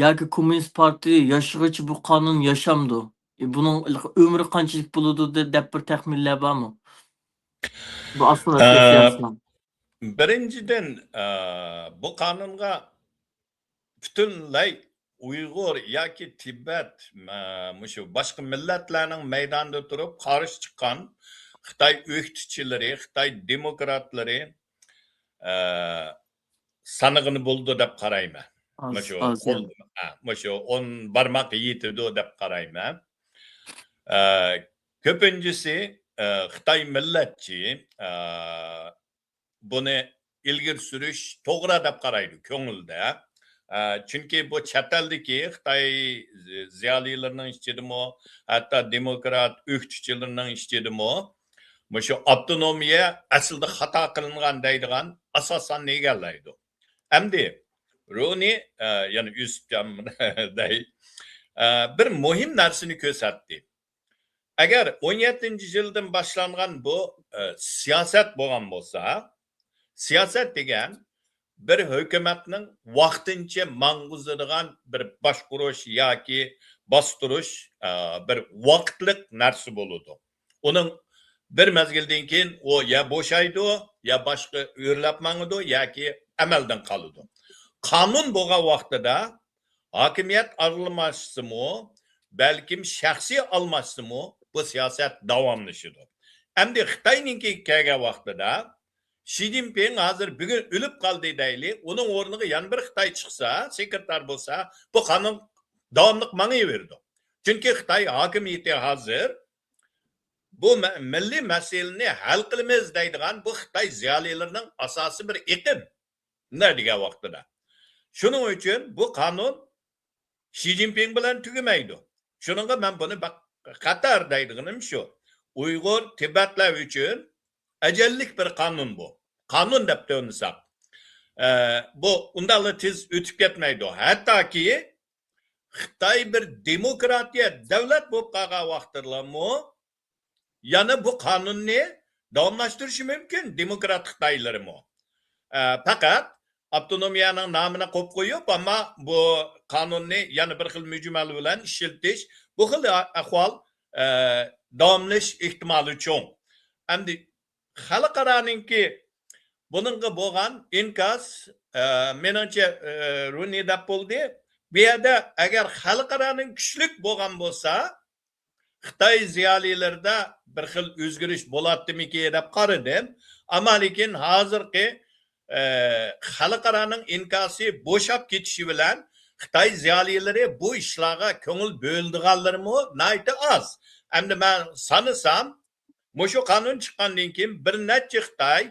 ياكى كوممۇنىست پارتىيە ياشىغىچە بۇ قانۇن ياشامدۇ؟ ئى، بۇنىڭ ئۆمرى قانچىلىك بولىدۇ دە-، دەپ بىر تەخمىنلەر بارمۇ؟ بۇ ئاسمىنات ئە، سىياسىتىنىڭ. بىرىنچىدىن، ئە، بۇ قانۇنغا پۈتۈنلەي ئۇيغۇر ياكى تىبەت، ئە، مۇشۇ باشقا مىللەتلەرنىڭ مەيداندا تۇرۇپ قارشى چىققان خىتاي ئۆكتىچىلىرى، خىتاي دېموكراتلىرى، ئە، سانىغىنى بولىدۇ دەپ قارايمەن. ئاز، مۇشۇ ئاز قول، يەنى. ئە، مۇشۇ ئون بارماق يېتىدۇ دەپ قارايمەن. ئە، كۆپىنچىسى، ئە، خىتاي مىللەتچى، ئە، بۇنى ئىلگىرى سۈرۈش توغرا دەپ قارايدۇ كۆڭلىدە. ئە، چۈنكى بۇ چەت ئەلدىكى خىتاي زى-، زىيالىيلىرىنىڭ ئىچىدىمۇ، ھەتتا دېموكرات ئۆكتىچىلىرىنىڭ ئىچىدىمۇ مۇشۇ ئاپتونومىيە ئەسلىدە خاتا قىلىنغان دەيدىغان ئاساسلارنى ئىگىلەيدۇ. ئەمدى رۇنى، ئە، يەنى يۈسۈپجان دەي، ئە، بىر مۇھىم نەرسىنى كۆرسەتتى. ئەگەر ئون يەتتىنچى يىلدىن باشلانغان بۇ، ئە، سىياسەت بولغان بولسا، سىياسەت دېگەن بىر ھۆكۈمەتنىڭ ۋاقتىنچە ماڭغۇزىدىغان بىر باشقۇرۇش ياكى باستۇرۇش، ئە، بىر ۋاقىتلىق نەرسە بولىدۇ. ئۇنىڭ بىر مەزگىلدىن كېيىن ئۇ يا بوشايدۇ، يا باشقا ئۆرلەپ ماڭىدۇ ياكى ئەمەلدىن قالىدۇ. قانۇن بولغان ۋاقتىدا ھاكىمىيەت ئالماشسىمۇ، بەلكىم شەخسىي ئالماشسىمۇ، بۇ سىياسەت داۋاملىشىدۇ. ئەمدى خىتاينىڭكىگە كەلگەن ۋاقتىدا، شى جىنپىڭ ھازىر بۈگۈن ئۆلۈپ قالدى دەيلى، ئۇنىڭ ئورنىغا يەنە بىر خىتاي چىقسا، سېكرېتار بولسا، بۇ قانۇن داۋاملىق ماڭىۋېرىدۇ. چۈنكى خىتاي ھاكىمىيىتى ھازىر بۇ مە-، مىللىي مەسىلىنى ھەل قىلىمىز دەيدىغان بۇ خىتاي زىيالىيلىرىنىڭ ئاساسىي بىر ئېقىم. نېمە دېگەن ۋاقتىدا. شۇنىڭ ئۈچۈن بۇ قانۇن شى جىنپىڭ بىلەن تۈگىمەيدۇ. شۇنىڭغا مەن بۇنى بەك خەتەر دەيدىغىنىم شۇ. ئۇيغۇر، تىبەتلەر ئۈچۈن ئەجەللىك بىر قانۇن بۇ. قانۇن دەپ تونۇساق. ئە، بۇ ئۇنداقلا تېز ئۆتۈپ كەتمەيدۇ. ھەتتاكى خىتاي بىر دېموكراتىيە دۆلەت بولۇپ قالغان ۋاقتىدىلامۇ يەنە بۇ قانۇننى داۋاملاشتۇرۇشى مۇمكىن دېموكرات خىتايلىرىمۇ. ئە، پەقەت ئاپتونومىيەنىڭ نامىنى قويۇپ قويۇپ، ئەمما بۇ قانۇننى يەنە بىر خىل مۈجمەل بىلەن ئىشلىتىش، بۇ خىل ئەھۋال، ئە، داۋاملىشىش ئېھتىمالى چوڭ. ئەمدى خەلقئارانىڭكى بۇنىڭغا بولغان ئىنكاس، ئە، مېنىڭچە، ئە، رۇنى دەپ بولدى. بۇ يەردە ئەگەر خەلقئارانىڭ كۈچلۈك بولغان بولسا، خىتاي زىيالىيلىرىدا بىر خىل ئۆزگىرىش بولاتتىمىكى دەپ قارىدىم. ئەمما لېكىن ھازىرقى، ئە، خەلقئارانىڭ ئىنكاسى بوشاپ كېتىشى بىلەن خىتاي زىيالىيلىرى بۇ ئىشلارغا كۆڭۈل بۆلىدىغانلىرىمۇ ناھايىتى ئاز. ئەمدى مەن سانىسام، مۇشۇ قانۇن چىققاندىن كېيىن بىر نەچچە خىتاي،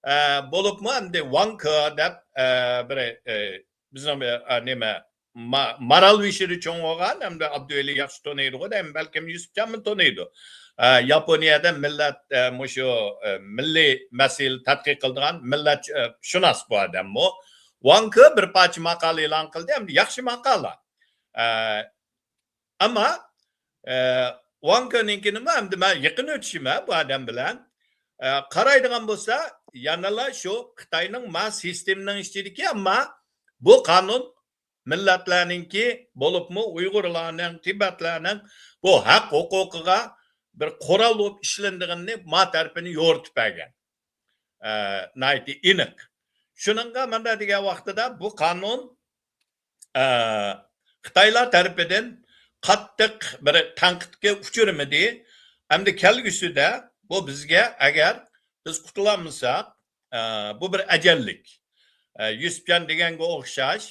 ئە، بولۇپمۇ ئەمدى ۋاڭ كې دەپ، ئە، بىر، ئە، بىزنىڭ بىر، ئە، نېمە، ما-، مارالبېشىدا چوڭ بولغان، ئەمدى ئابدۇۋەلى ياخشى تونۇيدىغۇ، دەيمەن، بەلكىم يۈسۈپجانمۇ تونۇيدۇ. ئە، ياپونىيەدە مىللەت، ئە، مۇشۇ، ئە، مىللىي مەسىلە تەتقىق قىلىدىغان مىللەت، ئە، شۇناس بۇ ئادەممۇ. ۋاڭ كې بىر پارچە ماقالە ئېلان قىلدى، ئەمدى ياخشى ماقالە. ئە، ئەمما، ئە، ۋاڭ كېنىڭكىنىمۇ ئەمدى مەن يېقىن ئۆتۈشۈم بۇ ئادەم بىلەن. ئە، قارايدىغان بولسا، يەنىلا شۇ خىتاينىڭ ما سىستېمىنىڭ ئىچىدىكى، ئەمما بۇ قانۇن مىللەتلەرنىڭكى، بولۇپمۇ ئۇيغۇرلارنىڭ، تىبەتلەرنىڭ بۇ ھەق ھوقۇقىغا بىر قورال بولۇپ ئىشلىنىدىغىنىنى ما تەرىپىنى يورۇتۇپ بەرگەن. ئە، ناھايىتى ئېنىق. شۇنىڭغا مانا دېگەن ۋاقتىدا بۇ قانۇن، ئە، خىتايلار تەرىپىدىن قاتتىق بىر تەنقىدكە ئۇچرىمىدى. ئەمدى كەلگۈسىدە بۇ بىزگە، ئەگەر بىز قۇتۇلالمىساق، ئە، بۇ بىر ئەجەللىك. ئە، يۈسۈپجان دېگەنگە ئوخشاش.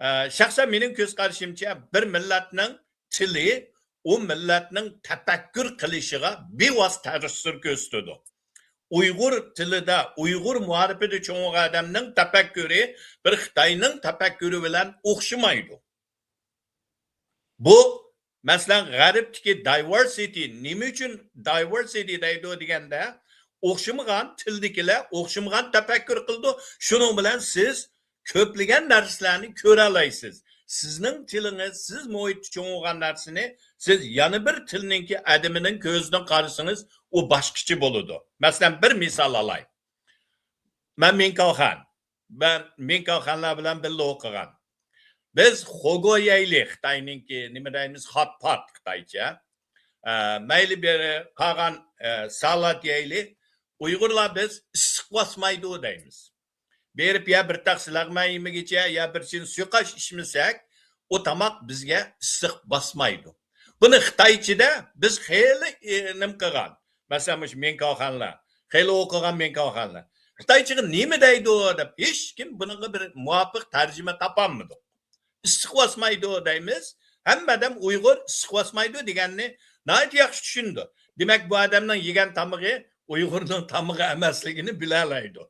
ئە، شەخسەن مېنىڭ كۆز قارىشىمچە، بىر مىللەتنىڭ تىلى ئۇ مىللەتنىڭ تەپەككۇر قىلىشىغا بىۋاسىتە تەسىر كۆرسىتىدۇ. ئۇيغۇر تىلىدا، ئۇيغۇر مائارىپىدا چوڭ بولغان ئادەمنىڭ تەپەككۇرى بىر خىتاينىڭ تەپەككۇرى بىلەن ئوخشىمايدۇ. بۇ، مەسىلەن، غەربتىكى دايۋېرسىتى، نېمە ئۈچۈن دايۋېرسىتى دەيدۇ دېگەندە، ئوخشىمىغان تىلدىكىلەر ئوخشىمىغان تەپەككۇر قىلىدۇ. شۇنىڭ بىلەن سىز كۆپلىگەن نەرسىلەرنى كۆرەلەيسىز. سىزنىڭ تىلىڭىز، سىز مۇھىتتا چوڭ بولغان نەرسىنى سىز يەنە بىر تىلنىڭكى ئادىمىنىڭ كۆزىدىن قارىسىڭىز، ئۇ باشقىچە بولىدۇ. مەسىلەن، بىر مىسال ئالاي. مەن مىڭكاۋخەن. مەن مىڭكاۋخەنلەر بىلەن بىللە ئوقۇغان. بىز خوگو يەيلى، خىتاينىڭكى، نېمە دەيمىز، خات پات خىتايچە. ئە، مەيلى بىر قالغان، ئە، سالات يەيلى. ئۇيغۇرلار بىز ئىسسىق باسمايدۇ دەيمىز. بېرىپ يا بىر تەخسە لەغمەن يېمىگىچە، يا بىر چىن سۇيۇقئاش ئىچمىسەك، ئۇ تاماق بىزگە ئىسسىق باسمايدۇ. بۇنى خىتايچىدە بىز خېلى، ئى، نېمە قىلغان. مەسىلەن، مۇشۇ مىڭكاۋخەنلەر، خېلى ئوقۇغان مىڭكاۋخەنلەر. خىتايچىغا نېمە دەيدۇ دەپ، ھېچكىم بۇنىڭغا بىر مۇۋاپىق تەرجىمە تاپالمىدۇق. ئىسسىق باسمايدۇ دەيمىز. ھەممە ئادەم ئۇيغۇر ئىسسىق باسمايدۇ دېگەننى ناھايىتى ياخشى چۈشىنىدۇ. دېمەك، بۇ ئادەمنىڭ يېگەن تامىقى ئۇيغۇرنىڭ تامىقى ئەمەسلىكىنى بىلەلەيدۇ.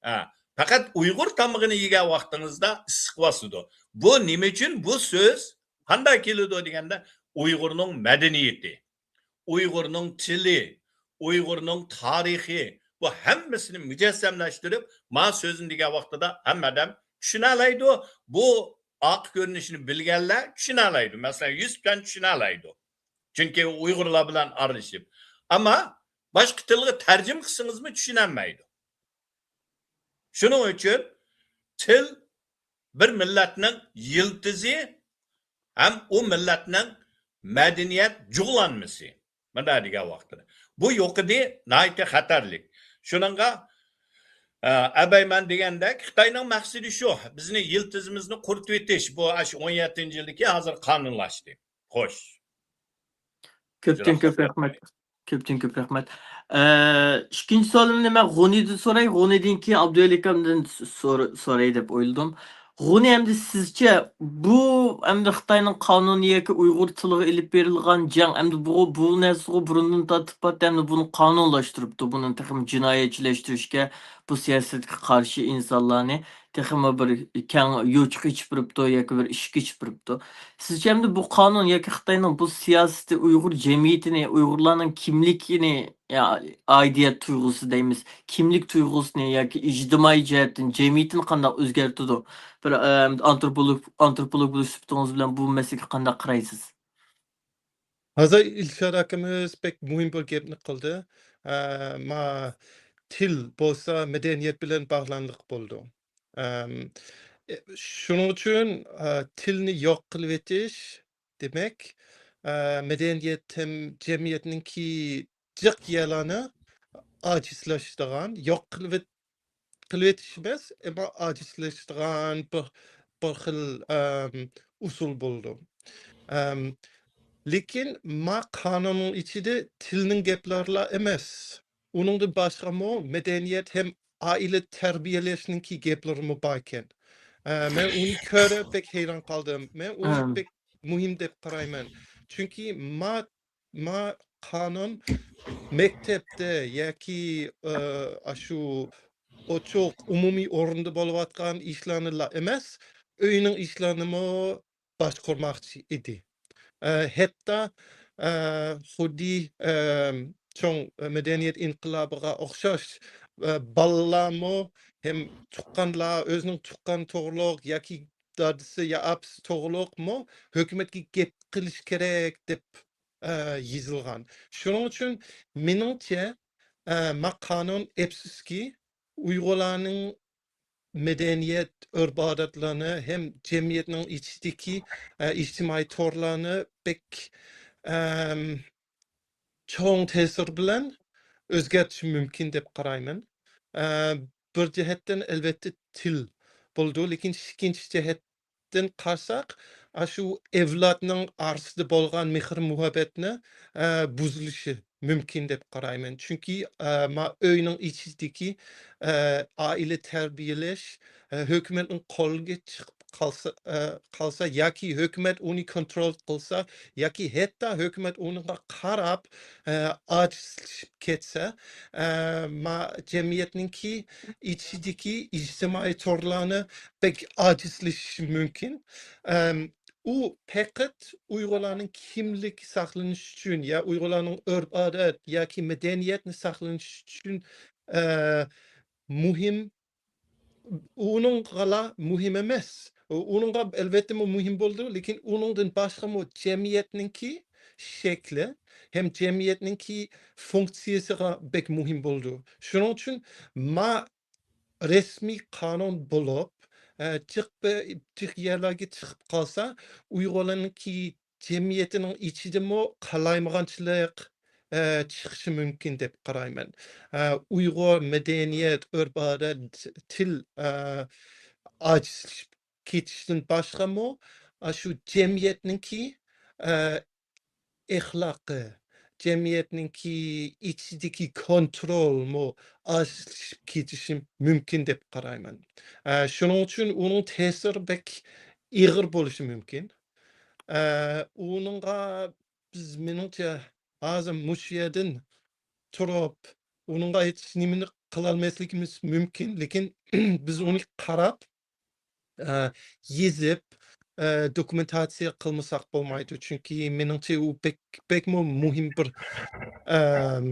ھە، پەقەت ئۇيغۇر تامىقىنى يېگەن ۋاقتىڭىزدا ئىسسىق باسىدۇ. بۇ نېمە ئۈچۈن بۇ سۆز قانداق كېلىدۇ دېگەندە، ئۇيغۇرنىڭ مەدەنىيىتى، ئۇيغۇرنىڭ تىلى، ئۇيغۇرنىڭ تارىخى، بۇ ھەممىسىنى مۇجەسسەملەشتۈرۈپ، ما سۆزنى دېگەن ۋاقتىدا ھەممە ئادەم چۈشىنەلەيدۇ. بۇ ئارقا كۆرۈنۈشىنى بىلگەنلەر چۈشىنەلەيدۇ. مەسىلەن، يۈسۈپجان چۈشىنەلەيدۇ. چۈنكى ئۇ ئۇيغۇرلار بىلەن ئارىلىشىپ. ئەمما باشقا تىلغا تەرجىمە قىلسىڭىزمۇ چۈشىنەلمەيدۇ. شۇنىڭ ئۈچۈن تىل بىر مىللەتنىڭ يىلتىزى ھەم ئۇ مىللەتنىڭ مەدەنىيەت جۇغلانمىسى. مۇنداق دېگەن ۋاقتىدا. بۇ يۇقىرى ناھايىتى خەتەرلىك. شۇنىڭغا، ئە، ئەبەيمەن دېگەندەك، خىتاينىڭ مەقسىتى شۇ، بىزنى يىلتىزىمىزنى قۇرۇتۇۋېتىش. بۇ ئاشۇ ئون يەتتىنچى يىلدىكى ھازىر قانۇنلاشتى. خوش. كۆپتىن كۆپ رەھمەت. كۆپتىن كۆپ رەھمەت. ئە، ئىككىنچى سوئالىمنى مەن غۇنىدىن سوراي، غۇنىدىن كېيىن ئابدۇۋەلى ئاكامدىن سور-، سوراي دەپ ئويلىدىم. غۇنى، ئەمدى سىزچە بۇ، ئەمدى خىتاينىڭ قانۇنى ياكى ئۇيغۇر تىلىغا ئېلىپ بېرىلغان جەڭ، ئەمدى بۇ، بۇ نەرسىغۇ بۇرۇندىن تارتىپ بارتتى، ئەمدى بۇنى قانۇنلاشتۇرۇپتۇ، بۇنى تېخىمۇ جىنايەتچىلەشتۈرۈشكە، بۇ سىياسەتكە قارشى ئىنسانلارنى تېخىمۇ بىر كەڭ يوچۇق ئېچىپ بېرىپتۇ ياكى بىر ئىشىك ئېچىپ بېرىپتۇ. سىزچە ئەمدى بۇ قانۇن ياكى خىتاينىڭ بۇ سىياسىتى ئۇيغۇر جەمئىيىتىنى، ئۇيغۇرلارنىڭ كىملىكىنى، يا، ئائىدىيەت تۇيغۇسى دەيمىز، كىملىك تۇيغۇسىنى ياكى ئىجتىمائىي جەھەتتىن جەمئىيىتىنى قانداق ئۆزگەرتىدۇ؟ بىر، ئە، ئانتروپولوگ، ئانتروپولوگ بولۇش سۈپىتىڭىز بىلەن بۇ مەسىلىگە قانداق قارايسىز؟ ھازىر ئىلشات ئاكىمىز بەك مۇھىم بىر گەپنى قىلدى. ئە، ما تىل بولسا مەدەنىيەت بىلەن باغلانلىق بولىدۇ. ئەم، ئە، شۇنىڭ ئۈچۈن، ئە، تىلنى يوق قىلىۋېتىش، دېمەك، ئە، مەدەنىيەت ھەم جەمئىيەتنىڭكى جىق يەرلەرنى ئاجىزلاشتۇرىدىغان، يوق قىلىۋېت-، قىلىۋېتىش ئەمەس، ئەمما ئاجىزلاشتۇرىدىغان بىر، بىر خىل، ئەم، ئۇسۇل بولىدۇ. ئەم، لېكىن ما قانۇننىڭ ئىچىدە تىلنىڭ گەپلىرىلا ئەمەس، ئۇنىڭدىن باشقىمۇ مەدەنىيەت ھەم ئائىلە تەربىيەلەشنىڭكى گەپلىرىمۇ باركەن. ئە، مەن ئۇنى كۆرۈپ بەك ھەيران قالدىم. مەن ئۇنى بەك مۇھىم دەپ قارايمەن. چۈنكى ما، ما قانۇن مەكتەپتە ياكى، ئە، ئاشۇ ئوچۇق ئومۇمىي ئورۇندا بولۇۋاتقان ئىشلارنىلا ئەمەس، ئۆينىڭ ئىشلىرىنىمۇ باشقۇرماقچى ئىدى. ئە، ھەتتا، ئە، خۇددى، ئە، چوڭ مەدەنىيەت ئىنقىلابىغا ئوخشاش، ئە، بالىلارمۇ ھەم تۇغقانلار، ئۆزىنىڭ تۇغقان توغرۇلۇق ياكى دادىسى يا ئاپىسى توغرۇلۇقمۇ ھۆكۈمەتكە گەپ قىلىش كېرەك دەپ، ئە، يېزىلغان. شۇنىڭ ئۈچۈن مېنىڭچە، ئە، ما قانۇن ئەپسۇسكى ئۇيغۇرلارنىڭ مەدەنىيەت، ئۆرپ-ئادەتلەرنى ھەم جەمئىيەتنىڭ ئىچىدىكى، ئە، ئىجتىمائىي تورلارنى بەك، ئەم، چوڭ تەسىر بىلەن ئۆزگەرتىشى مۇمكىن دەپ قارايمەن. ئە، بىر جەھەتتىن ئەلۋەتتە تىل بولىدۇ، لېكىن ئىككىنچى جەھەتتىن قارىساق، ئاشۇ ئەۋلادنىڭ ئارىسىدا بولغان مېھىر-مۇھەببەتنى، ئە، بۇزۇلۇشى مۇمكىن دەپ قارايمەن. چۈنكى، ئە، ما ئۆينىڭ ئىچىدىكى، ئە، ئائىلە تەربىيەلەش، ئە، ھۆكۈمەتنىڭ قولىغا چىقىپ قالسا، ئە، قالسا ياكى ھۆكۈمەت ئۇنى كونترول قىلسا ياكى ھەتتا ھۆكۈمەت ئۇنىڭغا قاراپ، ئە، ئاجىزلىشىپ كەتسە، ئە، ما جەمئىيەتنىڭكى ئىچىدىكى ئىجتىمائىي تورلارنى بەك ئاجىزلىشىشى مۇمكىن. ئەم، ئۇ پەقەت ئۇيغۇرلارنىڭ كىملىك ساقلىنىش ئۈچۈن يا ئۇيغۇرلارنىڭ ئۆرپ-ئادەت ياكى مەدەنىيەتنى ساقلىنىش ئۈچۈن، ئە، مۇھىم، ئۇنىڭغىلا مۇھىم ئەمەس. ئۇ-، ئۇنىڭغا ئەلۋەتتە مۇ-، مۇھىم بولىدۇ، لېكىن ئۇنىڭدىن باشقىمۇ جەمئىيەتنىڭكى شەكلى ھەم جەمئىيەتنىڭكى فۇنكسىيەسىغا بەك مۇھىم بولىدۇ. شۇنىڭ ئۈچۈن ما رەسمىي قانۇن بولۇپ، ئە، جىق بە-، جىق يەرلەرگە چىقىپ قالسا، ئۇيغۇرلارنىڭكى جەمئىيىتىنىڭ ئىچىدىمۇ قالايمىغانچىلىق، ئە، چىقىشى مۇمكىن دەپ قارايمەن. ئە، ئۇيغۇر مەدەنىيەت، ئۆرپ-ئادەت، تىل، ئە، ئاجىزلىشىپ كېتىشتىن باشقىمۇ، ئاشۇ جەمئىيەتنىڭكى، ئە، ئەخلاقى، جەمئىيەتنىڭكى ئىچىدىكى كونترولمۇ ئاجىزلىشىپ كېتىشى مۇمكىن دەپ قارايمەن. ئە، شۇنىڭ ئۈچۈن ئۇنىڭ تەسىرى بەك ئېغىر بولۇشى مۇمكىن. ئە، ئۇنىڭغا بىز، مېنىڭچە، ھازىر مۇشۇ يەردىن تۇرۇپ، ئۇنىڭغا ھېچ نېمىنى قىلالماسلىقىمىز مۇمكىن، لېكىن بىز ئۇنى قاراپ، ئە، يېزىپ، ئە، دوكۇمېنتاتسىيە قىلمىساق بولمايدۇ. چۈنكى مېنىڭچە ئۇ بەك، بەكمۇ مۇھىم بىر، ئەم،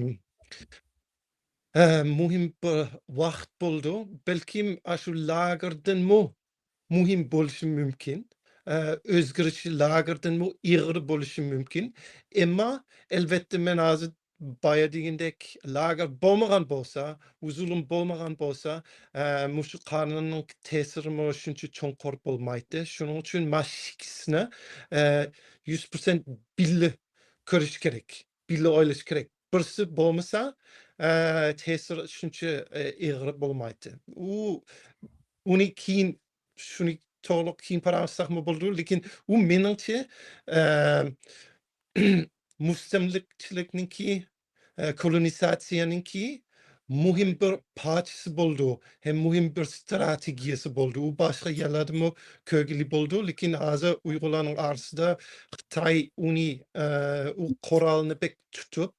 ئە، مۇھىم بىر ۋاقىت بولىدۇ. بەلكىم ئاشۇ لاگېردىنمۇ مۇھىم بولۇشى مۇمكىن. ئە، ئۆزگىرىشى لاگېردىنمۇ ئېغىر بولۇشى مۇمكىن. ئەمما ئەلۋەتتە مەن ھازىر بايا دېگەندەك لاگېر بولمىغان بولسا، ئۇ زۇلۇم بولمىغان بولسا، ئە، مۇشۇ قانۇننىڭ تەسىرىمۇ شۇنچە چوڭقۇر بولمايتتى. شۇنىڭ ئۈچۈن مانا ئىككىسىنى، ئە، يۈز پىرسەنت بىللە كۆرۈش كېرەك، بىللە ئويلاش كېرەك. بىرسى بولمىسا، ئە، تەسىر شۇنچە، ئە، ئېغىر بولمايتتى. ئۇ، ئۇنى كېيىن، شۇنى تولۇق كېيىن پاراڭلاشساقمۇ بولىدۇ، لېكىن ئۇ مېنىڭچە، ئە، مۇستەملىكىچىلىكنىڭكى، ئە، كولونىزاتسىيەنىڭكى مۇھىم بىر پارچىسى بولىدۇ، ھەم مۇھىم بىر ستراتېگىيەسى بولىدۇ. ئۇ باشقا يەرلەردىمۇ كۆرگىلى بولىدۇ، لېكىن ھازىر ئۇيغۇرلارنىڭ ئارىسىدا خىتاي ئۇنى، ئە، ئۇ قورالنى بەك تۇتۇپ،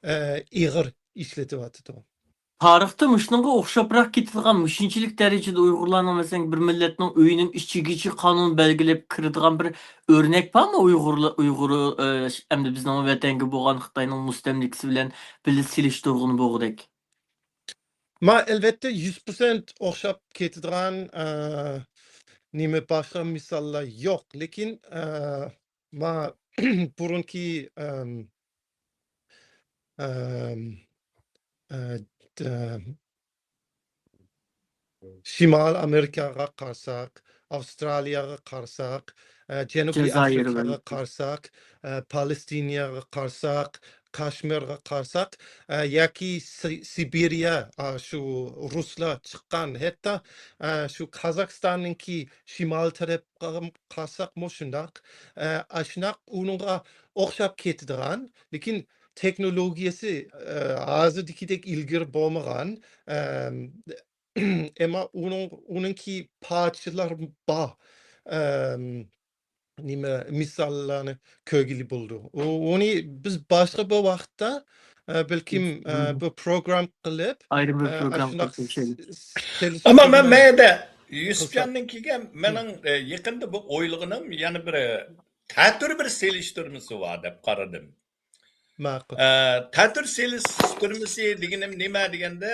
ئە، ئېغىر ئىشلىتىۋاتىدۇ. تارىختا مۇشۇنىڭغا ئوخشاپراق كېتىدىغان، مۇشۇنچىلىك دەرىجىدە ئۇيغۇرلارنىڭ، مەسىلەن، بىر مىللەتنىڭ ئۆيىنىڭ ئىچىگىچە قانۇن بەلگىلەپ كىرىدىغان بىر ئۆرنەك بارمۇ؟ ئۇيغۇرلا-، ئۇيغۇر، ئە، ئەمدى بىزنىڭ ۋەتەنگە بولغان خىتاينىڭ مۇستەملىكىسى بىلەن بىللە سېلىشتۇرغىلى بولغۇدەك. ما، ئەلۋەتتە، يۈز پىرسەنت ئوخشاپ كېتىدىغان، ئە، نېمە، باشقا مىساللار يوق. لېكىن، ئە، ما، بۇرۇنقى، ئەم، ئەم، ئە، د-، شىمال ئامېرىكاغا قارىساق، ئاۋسترالىيەگە قارىساق، ئە، جەنۇبىي جەزائىر ۋە ئافرىقاغا قارىساق، ئە، پالېستىنىيەگە قارىساق، كاشمىرغا قارىساق، ئە، ياكى سى-، سىبىرىيە، ئا، شۇ رۇسلار چىققان، ھەتتا، ئە، شۇ قازاقىستاننىڭكى شىمال تەرەپ قارىساقمۇ شۇنداق. ئە، ئاشۇنداق ئۇنىڭغا ئوخشاپ كېتىدىغان، لېكىن تېخنولوگىيەسى، ئە، ھازىردىكىدەك ئىلگىرى بولمىغان، ئەم، ئەمما ئۇنىڭ، ئۇنىڭكى پارچىلار بار. ئەم، نېمە، مىساللارنى كۆرگىلى بولىدۇ. ئۇ، ئۇنى بىز باشقا بىر ۋاقىتتا، ئە، بەلكىم، ئە، بىر پروگرام قىلىپ، ئايرىم بىر ئە، پروگرام ئاشۇنداق قىلىپ كۆرۈشەيلى. ئەمما مەن مەيەدە يۈسۈپجاننىڭ كېلگەن مېنىڭ، ئە، يېقىندا بۇ ئويلىغىنىم يەنە بىر، ئە، تەتۈر بىر سېلىشتۇرمىسى بار دەپ قارىدىم. ماقۇل. ئە، تەتۈر سېلىشتۇرمىسى دېگىنىم نېمە دېگەندە،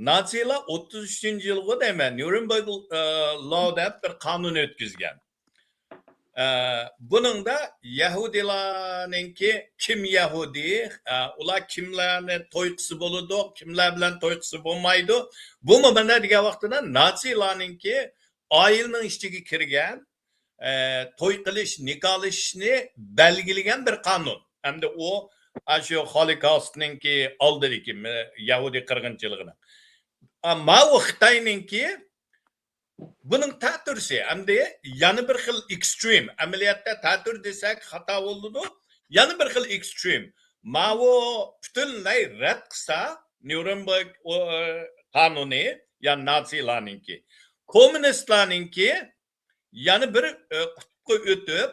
ناتسىيلار ئوتتۇز ئۈچىنچى يىلغۇ دەيمەن، نيۇرنبېرگ، ئە، لا دەپ بىر قانۇن ئۆتكۈزگەن. ئە، بۇنىڭدا يەھۇدىيلارنىڭكى كىم يەھۇدىي، ئە، ئۇلار كىملەرنى توي قىلسا بولىدۇ، كىملەر بىلەن توي قىلسا بولمايدۇ. بۇمۇ مانا دېگەن ۋاقتىدا ناتسىيلارنىڭكى ئائىلىنىڭ ئىچىگە كىرگەن، ئە، توي قىلىش، نىكاھلىشىشنى بەلگىلىگەن بىر قانۇن. ئەمدى ئۇ، ئاشۇ خولوكاستنىڭكى ئالدىدىكى، مە-، يەھۇدىي قىرغىنچىلىقىنىڭ. ئا، ماۋۇ خىتاينىڭكى بۇنىڭ تەتۈرسى، ئەمدى يەنە بىر خىل ئېكسترىم، ئەمەلىيەتتە تەتۈر دېسەك خاتا بولىدۇ، يەنە بىر خىل ئېكسترىم. ماۋۇ پۈتۈنلەي رەت قىلسا، نيۇرنبېرگ، ئۇ، قانۇنى، يا ناتسىلارنىڭكى، كوممۇنىستلارنىڭكى يەنە بىر، ئە، قۇتۇپقا ئۆتۈپ،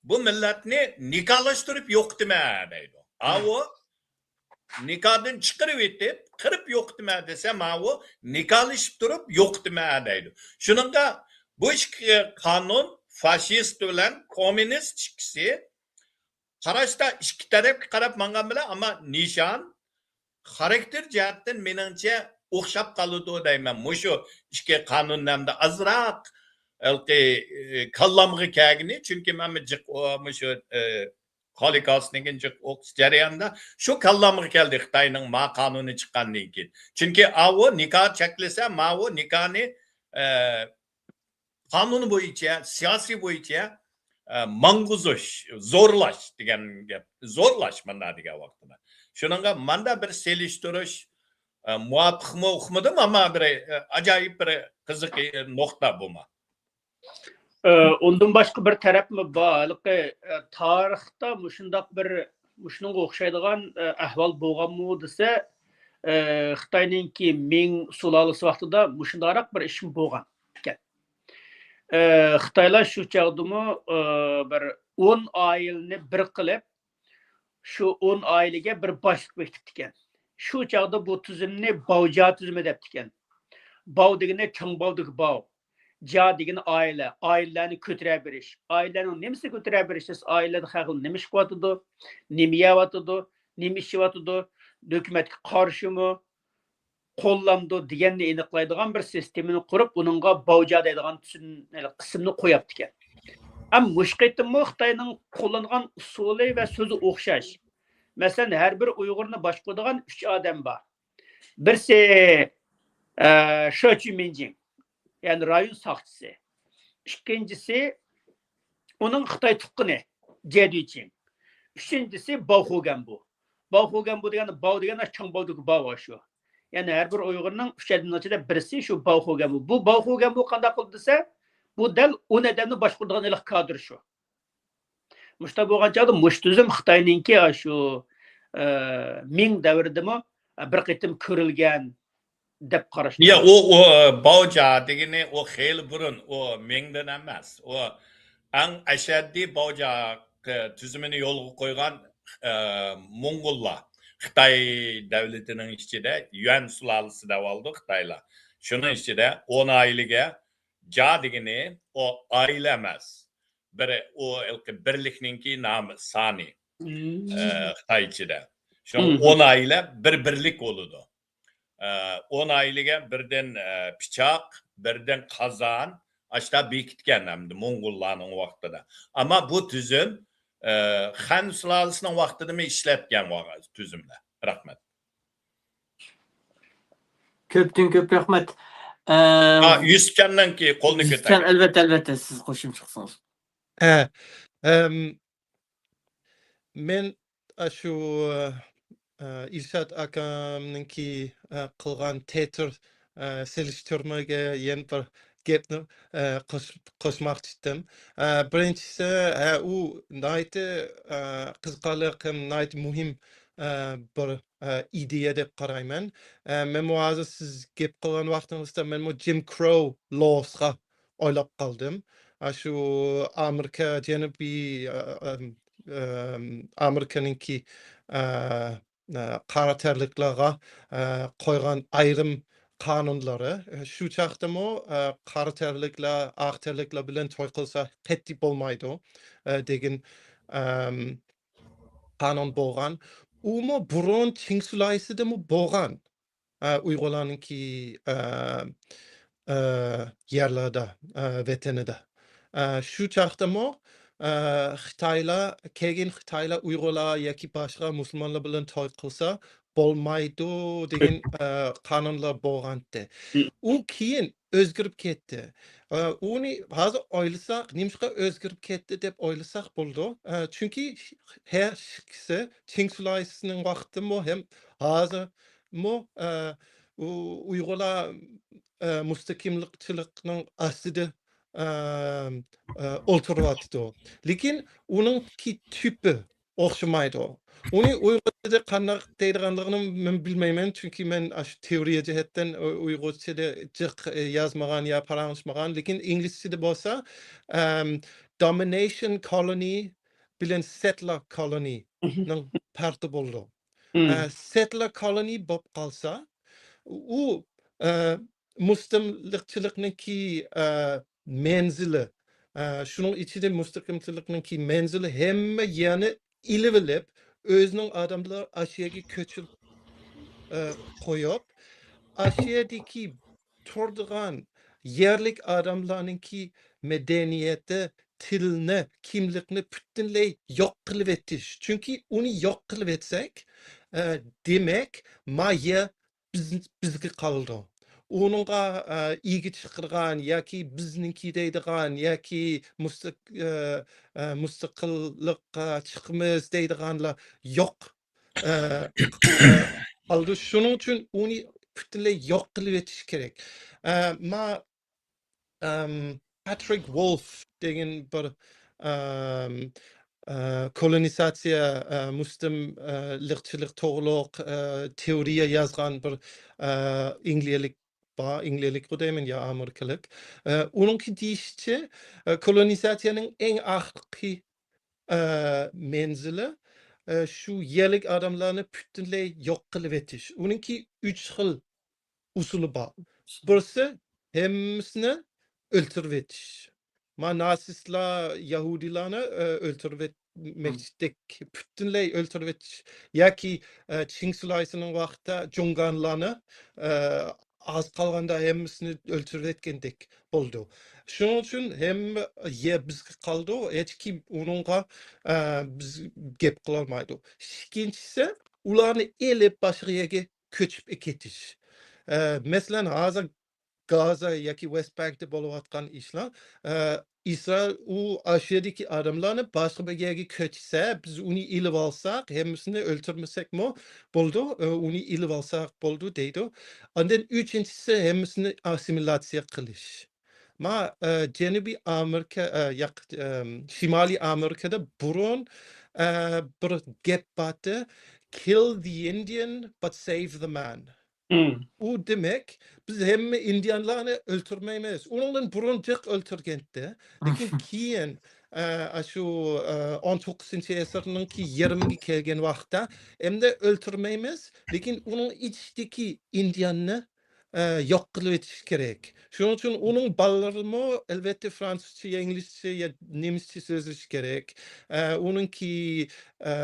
بۇ مىللەتنى نىكاھلاشتۇرۇپ يوقىتىمەن دەيدۇ. ئاۋۇ نىكاھدىن چىقىرىۋېتىپ، قىرىپ يوقىتىمەن دېسە، ماۋۇ نىكاھلىشىپ تۇرۇپ يوقىتىمەن دەيدۇ. شۇنىڭغا بۇ ئىككى قانۇن، فاشىست بىلەن كوممۇنىست ئىككىسى قاراشتا ئىككى تەرەپكە قاراپ ماڭغان بىلەن، ئەمما نىشان، خاراكتېر جەھەتتىن مېنىڭچە ئوخشاپ قالىدۇ دەيمەن. مۇشۇ ئىككى قانۇن نەمدە ئازراق ھېلىقى، ئى، كاللامغا كەلگىنى، چۈنكى مەن جىق، ئۇ، مۇشۇ، ئى، خالىكاسنىڭكىنى جىق ئوقۇش جەريانىدا شۇ كاللامغا كەلدى خىتاينىڭ ما قانۇنى چىققاندىن كېيىن. چۈنكى ئاۋۇ نىكاھ چەكلىسە، ماۋۇ نىكاھنى، ئە، قانۇن بويىچە، سىياسىي بويىچە، ئە، ماڭغۇزۇش، زورلاش دېگەن گەپ. زورلاش ماندا دېگەن ۋاقتىدا. شۇنىڭغا ماندا بىر سېلىشتۇرۇش، ئە، مۇۋاپىقمۇ ئۇقمىدىم، ئەمما بىر، ئە، ئاجايىپ بىر قىزىق نۇقتا بۇمۇ. ئە، ئۇندىن باشقا بىر تەرەپمۇ بار. ھېلىقى، ئە، تارىختا مۇشۇنداق بىر، مۇشۇنىڭغا ئوخشايدىغان، ئە، ئەھۋال بولغانمۇ دېسە، ئە، خىتاينىڭكى مىڭ سۇلالىسى ۋاقتىدا مۇشۇنداقراق بىر ئىشمۇ بولغان ئىكەن. ئە، خىتايلار شۇ چاغدىمۇ، ئە، بىر ئون ئائىلىنى بىر قىلىپ، شۇ ئون ئائىلىگە بىر باشلىق بېكىتىپتىكەن. شۇ چاغدا بۇ تۈزۈمنى باۋجا تۈزۈمى دەپتىكەن. باۋ دېگىنى چوڭ باۋدىكى باۋ. جا دېگىنى ئائىلە، ئائىلىلەرنى كۆتۈرەۋېرىش. ئائىلىلەرنىڭ نېمىسى كۆتۈرەۋېرىش دېسە، ئائىلىلەردە خەلق نېمە ئىش قىلىۋاتىدۇ، نېمە يەۋاتىدۇ، نېمە ئىچىۋاتىدۇ، ھۆكۈمەتكە قارشىمۇ، قوللامدۇ دېگەننى ئېنىقلايدىغان بىر سىستېمىنى قۇرۇپ، ئۇنىڭغا باۋجا دەيدىغان تۈسۈن-، ئىسىمنى قويۇپتىكەن. ئەمما مۇشۇ قېتىممۇ خىتاينىڭ قوللانغان ئۇسۇلى ۋە سۆزى ئوخشاش. مەسىلەن، ھەر بىر ئۇيغۇرنى باشقۇرىدىغان ئۈچ ئادەم بار. بىرسى، ئە، شېچۈ مىنجىڭ، يەنى رايون ساقچىسى. ئىككىنچىسى، ئۇنىڭ خىتاي تۇغقىنى، جيەدۈيچىڭ. ئۈچىنچىسى، باۋ خۇگەنبۇ. باۋ خۇگەنبۇ دېگەن، باۋ دېگەن چوڭ باۋدىكى باۋ شۇ. يەنى ھەر بىر ئۇيغۇرنىڭ ئۈچ ئادەمنىڭ ئىچىدە بىرسى شۇ باۋ خۇگەنبۇ. بۇ باۋ خۇگەنبۇ قانداق قىلدى دېسە، بۇ دەل ئون ئادەمنى باشقۇرىدىغان ھېلىقى كادىر شۇ. مۇشۇنداق بولغان چاغدا مۇشۇ تۈزۈم خىتاينىڭكى شۇ، ئە، مىڭ دەۋرىدىمۇ بىر قېتىم كۆرۈلگەن دەپ قاراشنى يا، ئۇ، ئۇ باۋجا دېگىنى ئۇ خېلى بۇرۇن، ئۇ مىڭدىن ئەمەس. ئۇ ئەڭ ئەشەددىي باۋجا تۈزۈمىنى يولغا قويغان، ئە، موڭغۇللار. خىتاي دەۋلىتىنىڭ ئىچىدە يۈەن سۇلالىسى دەۋالىدۇ خىتايلار. شۇنىڭ ئىچىدە ئون ئائىلىگە جا دېگىنى ئۇ ئائىلە ئەمەس. بىر، ئۇ ھېلىقى بىرلىكنىڭكى نامى، سانى. مم. ئە، خىتاي ئىچىدە. شۇڭا مم. ئون ئائىلە بىر بىرلىك بولىدۇ. ئە، ئون ئائىلىگە بىردىن، ئە، پىچاق، بىردىن قازان، ئاشتا بېكىتكەن ئەمدى موڭغۇللارنىڭ ۋاقتىدا. ئەمما بۇ تۈزۈم، ئە، خەن سۇلالىسىنىڭ ۋاقتىدىمۇ ئىشلەتكەن ۋاق-، تۈزۈملەر. رەھمەت. كۆپتىن كۆپ رەھمەت. ئەم، ھا، يۈسۈپجاننىڭكى قولىنى يۈسۈپجان، كۆتەرگەن. ئەلۋەتتە، ئەلۋەتتە، سىز قوشۇمچە قىلسىڭىز. ھە، ئەم، مەن ئاشۇ، ئە، ئىلشات ئاكامنىڭكى، ئە، قىلغان تەتۈر، ئە، سېلىشتۇرمىغا يەنە بىر گەپنى، ئە، قوش-، قوشماقچى ئىدىم. ئە، بىرىنچىسى، ھە، ئۇ ناھايىتى، ئە، قىزىقارلىق ھەم ناھايىتى مۇھىم، ئە، بىر، ئە، ئىدىيە دەپ قارايمەن. ئە، مەنمۇ ھازىر سىز گەپ قىلغان ۋاقتىڭىزدا مەنمۇ جىم كرو لوسىغا ئويلاپ قالدىم. ئاشۇ ئامېرىكا جەنۇبىي، ئە، ئەم، ئەم، ئامېرىكىنىڭكى، ئە، ئە، قارا تەنلىكلەرگە، ئە، قويغان ئايرىم قانۇنلىرى، ئە، شۇ چاغدىمۇ، ئە، قارا تەنلىكلەر، ئاق تەنلىكلەر بىلەن توي قىلسا قەتئىي بولمايدۇ، ئە، دېگەن، ئەم، قانۇن بولغان. ئۇمۇ بۇرۇن چىڭ سۇلالىسىدىمۇ بولغان. ئە، ئۇيغۇرلارنىڭكى، ئە، ئە، يەرلەردە، ئە، ۋەتىنىدە. ئە، شۇ چاغدىمۇ، ئە، خىتايلار، كەلگەن خىتايلار ئۇيغۇرلار ياكى باشقا مۇسۇلمانلار بىلەن توي قىلسا بولمايدۇ دېگەن، ئە، قانۇنلار بولغانتى. ئۇ كېيىن ئۆزگىرىپ كەتتى. ئە، ئۇنى ھازىر ئويلىساق، نېمىشقا ئۆزگىرىپ كەتتى دەپ ئويلىساق بولىدۇ. ئە، چۈنكى ھەر ئىككىسى چىڭ سۇلالىسىنىڭ ۋاقتىمۇ ھەم ھازىرمۇ، ئە، ئۇ-، ئۇيغۇرلار ئە، مۇستەقىملىقچىلىقنىڭ ئاستىدا، ئەم، ئە، ئولتۇرۇۋاتىدۇ. لېكىن ئۇنىڭكى تىپى ئوخشىمايدۇ. ئۇنى ئۇيغۇرچىدا قانداق دەيدىغانلىقىنى مەن بىلمەيمەن، چۈنكى مەن ئاشۇ تېئورىيە جەھەتتىن ئۇ-، ئۇيغۇرچىدا جىق، ئە، يازمىغان يا پاراڭلاشمىغان، لېكىن ئىنگلىزچىدا بولسا، ئەم، domination colony بىلەن settler colony نىڭ پەرقى بولىدۇ. ئە، settler colony بولۇپ قالسا، ئۇ، ئە، مۇستەملىكىچىلىكنىڭكى، ئە، مەنزىلى، ئە، شۇنىڭ ئىچىدە مۇستەقىمچىلىكنىڭكى مەنزىلى ھەممە يەرنى ئېلىۋېلىپ، ئۆزىنىڭ ئادەملىرى ئاشۇ يەرگە كۆچۈرۈپ، ئە، قويۇپ، ئاشۇ يەردىكى تۇرىدىغان يەرلىك ئادەملەرنىڭكى مەدەنىيىتى، تىلنى، كىملىكنى پۈتۈنلەي يوق قىلىۋېتىش. چۈنكى ئۇنى يوق قىلىۋەتسەك، ئە، دېمەك، ما يەر بىز، بىزگە قالىدۇ. ئۇنىڭغا، ئە، ئىگە چىقىدىغان ياكى بىزنىڭكى دەيدىغان ياكى مۇستەق-، ئە، ئە، مۇستەقىللىققا چىقىمىز دەيدىغانلار يوق. ئە، ئە، قالىدۇ. شۇنىڭ ئۈچۈن ئۇنى پۈتۈنلەي يوق قىلىۋېتىش كېرەك. ئە، ما، ئەم، پاترىك ۋولف دېگەن بىر، ئەم، ئە، كولونىزاتسىيە، ئە، مۇستەملىكىچىلىك توغرۇلۇق، ئە، تېئورىيە يازغان بىر، ئە، ئەنگلىيەلىك بار، ئەنگلىيەلىكقۇ دەيمەن يا ئامېرىكىلىك. ئە، ئۇنىڭكى دېيىشىچە، ئە، كولونىزاتسىيەنىڭ ئەڭ ئاخىرقى، ئە، مەنزىلى، ئە، شۇ يەرلىك ئادەملەرنى پۈتۈنلەي يوق قىلىۋېتىش. ئۇنىڭكى ئۈچ خىل ئۇسۇلى بار. بىرسى ھەممىسىنى ئۆلتۈرۈۋېتىش. ما ناتسىستلار يەھۇدىيلارنى، ئە، ئۆلتۈرۈۋەتمەكچىدەك، پۈتۈنلەي ئۆلتۈرۈۋېتىش. ياكى، ئە، چىڭ سۇلايسىنىڭ ۋاقتىدا جۇڭگانلارنى، ئە، ئاز قالغاندا ھەممىسىنى ئۆلتۈرۈۋەتكەندەك بولىدۇ. شۇنىڭ ئۈچۈن ھەممە يەر بىزگە قالىدۇ، ھېچكىم ئۇنىڭغا، ئە، بىز گەپ قىلالمايدۇ. ئىككىنچىسى، ئۇلارنى ئېلىپ باشقا يەرگە كۆچۈپ كېتىش. ئە، مەسىلەن، ھازىر گازا ياكى ۋېست بانكتا بولۇۋاتقان ئىشلار، ئە، ئىسرائىل ئۇ ئاشۇ يەردىكى ئادەملەرنى باشقا بىر يەرگە كۆچسە، بىز ئۇنى ئېلىۋالساق، ھەممىسىنى ئۆلتۈرمىسەكمۇ بولىدۇ، ئە، ئۇنى ئېلىۋالساق بولىدۇ دەيدۇ. ئاندىن ئۈچىنچىسى، ھەممىسىنى ئاسسىمىلياتسىيە قىلىش. ما، ئە، جەنۇبىي ئامېرىكا، ئە، ياق، ئەم، شىمالىي ئامېرىكىدا بۇرۇن، ئە، بىر گەپ بارتى، "Kill the Indian, but save the man." ئۇ دېمەك، بىز ھەممە ئىندىيانلارنى ئۆلتۈرمەيمىز. ئۇنىڭدىن بۇرۇن جىق ئۆلتۈرگەنتى. لېكىن كېيىن، ئە، ئاشۇ، ئە، ئون توققۇزىنچى ئەسىرنىڭكى يېرىمىگە كەلگەن ۋاقىتتا، ئەمدى ئۆلتۈرمەيمىز، لېكىن ئۇنىڭ ئىچىدىكى ئىندىياننى، ئە، يوق قىلىۋېتىش كېرەك. شۇنىڭ ئۈچۈن ئۇنىڭ بالىلىرىمۇ، ئەلۋەتتە، فرانسۇزچە يا ئىنگلىزچە يا نېمىسچە سۆزلىشى كېرەك. ئە، ئۇنىڭكى، ئە،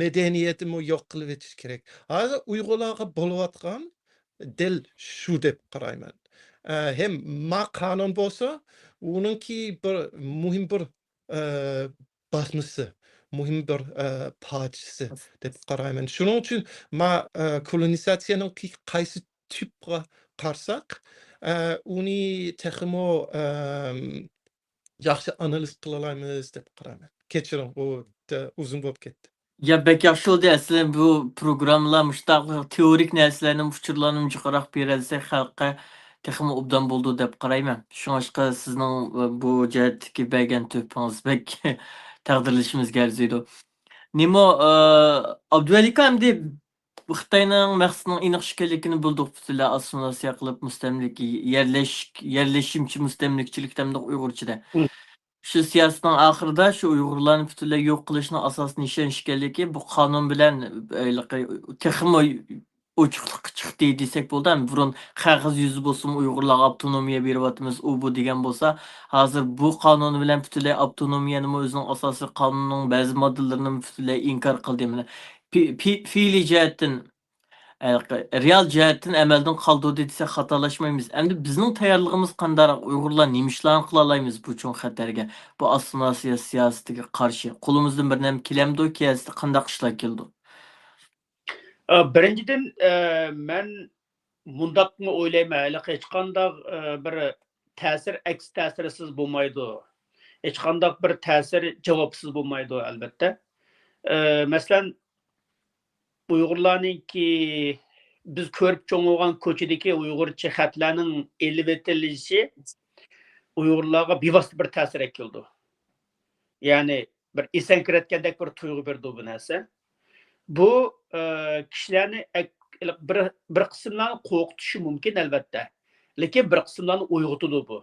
مەدەنىيىتىمۇ يوق قىلىۋېتىش كېرەك. ھازىر ئۇيغۇرلارغا بولۇۋاتقان دەل شۇ دەپ قارايمەن. ئە، ھەم ما قانۇن بولسا، ئۇنىڭكى بىر مۇھىم بىر، ئە، باسمىسى، مۇھىم بىر، ئە، پارچىسى دەپ قارايمەن. شۇنىڭ ئۈچۈن ما، ئە، كولونىزاتسىيەنىڭكى قايسى تىپقا قارىساق، ئە، ئۇنى تېخىمۇ، ئەم، ياخشى ئانالىز قىلالايمىز دەپ قارايمەن. كەچۈرۈڭ، ئۇ دە-، ئۇزۇن بولۇپ كەتتى. يا، بەك ياخشى بولدى. ئەسلى بۇ پروگراممىلار مۇشۇنداق تېئورىك نەرسىلەرنى، ئۇچۇرلارنى جىقراق بېرەلىسەك، خەلققە تېخىمۇ ئوبدان بولىدۇ دەپ قارايمەن. شۇڭلاشقا سىزنىڭ بۇ جەھەتتىكى بەرگەن تۆھپىڭىز بەك تەقدىرلىشىمىزگە ئەرزىيدۇ. نېمە، ئابدۇۋەلى ئاكا، ئەمدى خىتاينىڭ مەقسىتىنىڭ ئېنىق ئىكەنلىكىنى بىلدۇق، پۈتۈنلەي ئاسسىمىلياتسىيە قىلىپ، مۇستەملىكە، يەرلەش-، يەرلىشىمچى مۇستەملىكىچىلىك دەمدۇق ئۇيغۇرچىدا. شۇ سىياسىتىنىڭ ئاخىرىدا شۇ ئۇيغۇرلارنى پۈتۈنلەي يوق قىلىشنىڭ ئاساسىي نىشان ئىكەنلىكى، بۇ قانۇن بىلەن، ھېلىقى، تېخىمۇ ئوچۇقلۇققا چىقتى دېسەك بولىدۇ. ھەم بۇرۇن قەغەز يۈزى بولسىمۇ ئۇيغۇرلارغا ئاپتونومىيە بېرىۋاتىمىز، ئۇ بۇ دېگەن بولسا، ھازىر بۇ قانۇن بىلەن پۈتۈنلەي ئاپتونومىيەنىمۇ ئۆزىنىڭ ئاساسىي قانۇنىنىڭ بەزى ماددىلىرىنىمۇ پۈتۈنلەي ئىنكار قىلدى. مانا، پى-، پى-، پېئىلىي جەھەتتىن، ئە، رېئال جەھەتتىن ئەمەلدىن قالدۇردى دېسەك خاتالاشمايمىز. ئەمدى بىزنىڭ تەييارلىقىمىز قانداق؟ ئۇيغۇرلار نېمە ئىشلارنى قىلالايمىز بۇ چوڭ خەتەرگە، بۇ ئاسسىمىلياتسىيە سىياسىتىگە قارشى؟ قولىمىزدىن بىر نېمە كېلەمدۇ؟ كېلەسىدە قانداق ئىشلار كېلىدۇ؟ ئە، بىرىنچىدىن، ئە، مەن مۇنداقمۇ ئويلايمەن، ھېلىقى ھېچقانداق، ئە، بىر تەسىر، ئەكس تەسىرسىز بولمايدۇ. ھېچقانداق بىر تەسىر جاۋابسىز بولمايدۇ، ئەلۋەتتە. ئە، مەسىلەن، ئۇيغۇرلارنىڭكى بىز كۆرۈپ چوڭ بولغان كوچىدىكى ئۇيغۇرچە خەتلەرنىڭ ئېلىۋېتىلىشى ئۇيغۇرلارغا بىۋاسىتە بىر تەسىر ئەكېلىدۇ. يەنى بىر ئېسەڭكىرەتكەندەك بىر تۇيغۇ بېرىدۇ بۇ نەرسە. بۇ، ئە، كىشىلەرنى ئەك-، بىر، بىر قىسىملارنى قورقۇتۇشى مۇمكىن، ئەلۋەتتە. لېكىن بىر قىسىملارنى ئويغىتىدۇ بۇ.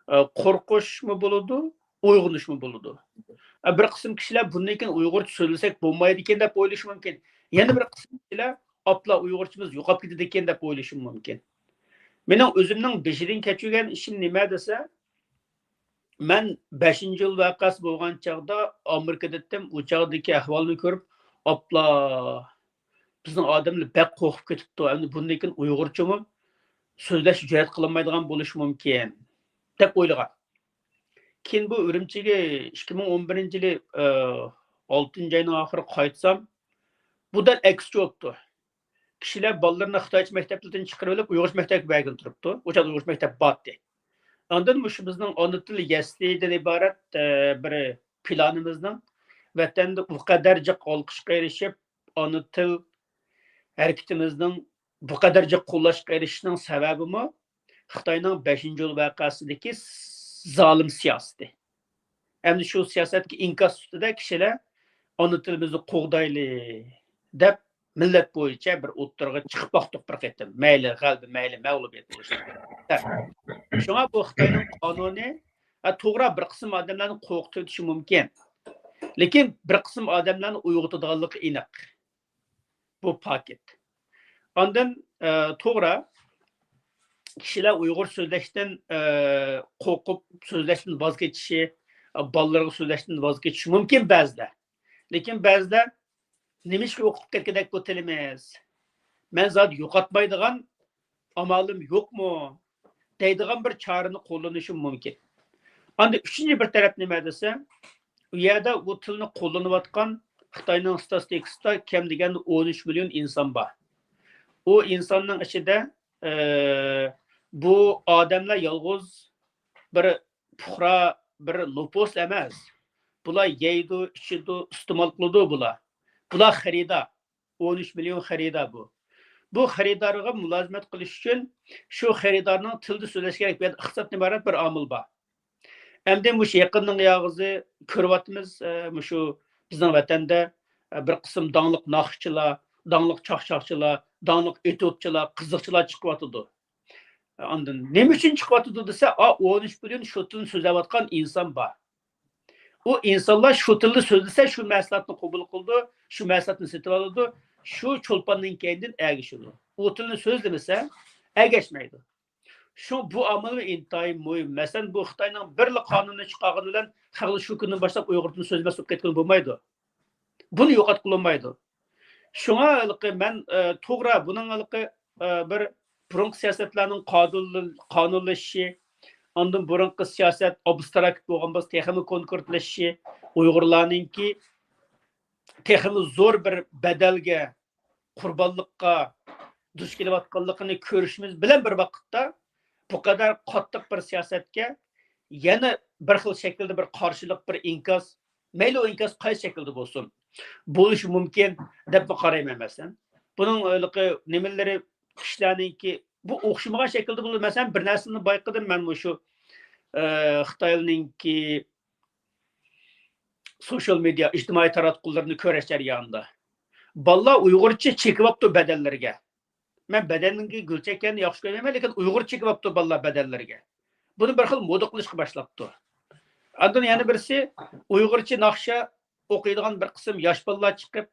ئە، قورقۇشمۇ بولىدۇ، ئويغىنىشمۇ بولىدۇ. ئە، بىر قىسىم كىشىلەر بۇندىن كېيىن ئۇيغۇرچە سۆزلىسەك بولمايدىكەن دەپ ئويلىشى مۇمكىن. يەنە بىر قىسىم كىشىلەر ئاپلا ئۇيغۇرچىمىز يوقاپ كېتىدىكەن دەپ ئويلىشىمۇ مۇمكىن. مېنىڭ ئۆزۈمنىڭ بېشىدىن كەچۈرگەن ئىشىم نېمە دېسە، مەن بەشىنچى يىل ۋەقەسى بولغان چاغدا ئامېرىكىدا ئىدىم، ئۇ چاغدىكى ئەھۋالنى كۆرۈپ، ئاپلا، بىزنىڭ ئادەملەر بەك قورقۇپ كېتىپتۇ، ئەمدى بۇندىن كېيىن ئۇيغۇرچىمۇ سۆزلەشكە جۈرئەت قىلالمايدىغان بولۇشى مۇمكىن، دەپ ئويلىغان. كېيىن بۇ ئۈرۈمچىگە ئىككى مىڭ ئون بىرىنچى يىلى، ئە، ئالتىنچى ئاينىڭ ئاخىرىغا قايتسام، بۇ دەل ئەكسىچە بوپتۇ. كىشىلەر بالىلىرىنى خىتايچە مەكتەپلىرىدىن چىقىرىۋېلىپ، ئۇيغۇرچە مەكتەپكە بەرگىلى تۇرۇپتۇ. ئۇ چاغدا ئۇيغۇرچە مەكتەپ بارتتى. ئاندىن مۇشۇ بىزنىڭ ئانا تىل يەسلىدىن ئىبارەت، ئە، بىر پىلانىمىزنىڭ ۋەتەندە ئۇ قەدەر جىق ئالقىشقا ئېرىشىپ، ئانا تىل ھەرىكىتىمىزنىڭ بۇ قەدەر جىق قوللاشقا ئېرىشىشىنىڭ سەۋەبىمۇ خىتاينىڭ بەشىنچى يىل ۋەقەسىدىكى زالىم سىياسىتى. ئەمدى شۇ سىياسەتكە ئىنكاس سۈپىتىدە كىشىلەر ئانا تىلىمىزنى قوغدايلى دەپ مىللەت بويىچە بىر ئوتتۇرىغا چىقىپ باقتۇق بىر قېتىم. مەيلى غەلىبە، مەيلى مەغلۇبىيەت بولۇشى. شۇڭا بۇ خىتاينىڭ قانۇنى، ھە، توغرا، بىر قىسىم ئادەملەرنى قورقۇتۇۋېتىشى مۇمكىن. لېكىن بىر قىسىم ئادەملەرنى ئويغىتىدىغانلىقى ئېنىق. بۇ پاكىت. ئاندىن، ئە، توغرا، كىشىلەر ئۇيغۇر سۆزلەشتىن، ئە، قورقۇپ سۆزلەشتىن ۋاز كېچىشى، ئە، بالىلىرىغا سۆزلەشتىن ۋاز كېچىشى مۇمكىن بەزىدە. لېكىن بەزىدە، «نېمىشقا يوقىلىپ كەتكۈدەك بۇ تىلىمىز؟ مەن زادى يوقاتمايدىغان ئامالىم يوقمۇ؟» دەيدىغان بىر چارىنى قوللىنىشى مۇمكىن. ئاندىن ئۈچىنچى بىر تەرەپ نېمە دېسە، ئۇ يەردە بۇ تىلنى قوللىنىۋاتقان خىتاينىڭ ستاتىستىكىسىدا كەم دېگەندە ئون ئۈچ مىليون ئىنسان بار. ئۇ ئىنساننىڭ ئىچىدە، ئە، بۇ ئادەملەر يالغۇز بىر پۇقرا، بىر نوپۇس ئەمەس. بۇلار يەيدۇ، ئىچىدۇ، ئىستېمال قىلىدۇ بۇلار. بۇلار خېرىدار. ئون ئۈچ مىليون خېرىدار بۇ. بۇ خېرىدارغا مۇلازىمەت قىلىش ئۈچۈن شۇ خېرىدارنىڭ تىلدا سۆزلەش كېرەك. بۇ يەردە ئىقتىسادتىن ئىبارەت بىر ئامىل بار. ئەمدى مۇشۇ يېقىندىن ياغىزى كۆرۈۋاتىمىز، ئە، مۇشۇ بىزنىڭ ۋەتەندە، ئە، بىر قىسىم داڭلىق ناخشىچىلار، داڭلىق چاقچاقچىلار، داڭلىق ئېتيوپچىلار، قىزىقچىلار چىقىۋاتىدۇ. ئاندىن نېمە ئۈچۈن چىقىۋاتىدۇ دېسە، ئا، ئون ئۈچ مىليون شۇ تىلنى سۆزلەۋاتقان ئىنسان بار. ئۇ ئىنسانلار شۇ تىلدا سۆزلىسە، شۇ مەھسۇلاتنى قوبۇل قىلىدۇ، شۇ مەھسۇلاتنى سېتىۋالىدۇ، شۇ چولپاننىڭ كەينىدىن ئەگىشىدۇ. ئۇ تىلنى سۆزلىمىسە، ئەگەشمەيدۇ. شۇ، بۇ ئامىلمۇ ئىنتايىن مۇھىم. مەسىلەن، بۇ خىتاينىڭ بىرلا قانۇنىنى چىقارغىنى بىلەن خەقلەر شۇ كۈندىن باشلاپ ئۇيغۇر تىلىنى سۆزلىمەس بولۇپ كەتكىلى بولمايدۇ. بۇنى يوقاتقىلى بولمايدۇ. شۇڭا ھېلىقى مەن، ئە، توغرا، بۇنىڭ ھېلىقى، ئە، بىر بۇرۇنقى سىياسەتلەرنىڭ قانۇنل-، قانۇنلىشىشى، ئاندىن بۇرۇنقى سىياسەت ئابستراكت بولغان بولسا، تېخىمۇ كونكرېتلىشىشى، ئۇيغۇرلارنىڭكى تېخىمۇ زور بىر بەدەلگە، قۇربانلىققا دۇچ كېلىۋاتقانلىقىنى كۆرۈشىمىز بىلەن بىر ۋاقىتتا، بۇ قەدەر قاتتىق بىر سىياسەتكە يەنە بىر خىل شەكىلدە بىر قارشىلىق، بىر ئىنكاس، مەيلى ئۇ ئىنكاس قايسى شەكىلدە بولسۇن، بولۇشى مۇمكىن دەپمۇ قارايمەن مەسىلەن. بۇنىڭ ھېلىقى نېمىلىرى كىشىلەرنىڭكى بۇ ئوخشىمىغان شەكىلدە بولىدۇ. مەسىلەن، بىر نەرسىنى بايقىدىم مەن مۇشۇ، ئە، خىتايلارنىڭكى سوشال مېدىيا، ئىجتىمائىي تاراتقۇلىرىنى كۆرۈش جەريانىدا. بالىلار ئۇيغۇرچە چېكىۋاپتۇ بەدەنلىرىگە. مەن بەدەنگە گۈل چەككەننى ياخشى كۆرمەيمەن، لېكىن ئۇيغۇرچە چېكىۋاپتۇ بالىلار بەدەنلىرىگە. بۇنى بىر خىل مودا قىلىشقا باشلاپتۇ. ئاندىن يەنە بىرسى، ئۇيغۇرچە ناخشا ئوقۇيدىغان بىر قىسىم ياش بالىلار چىقىپ،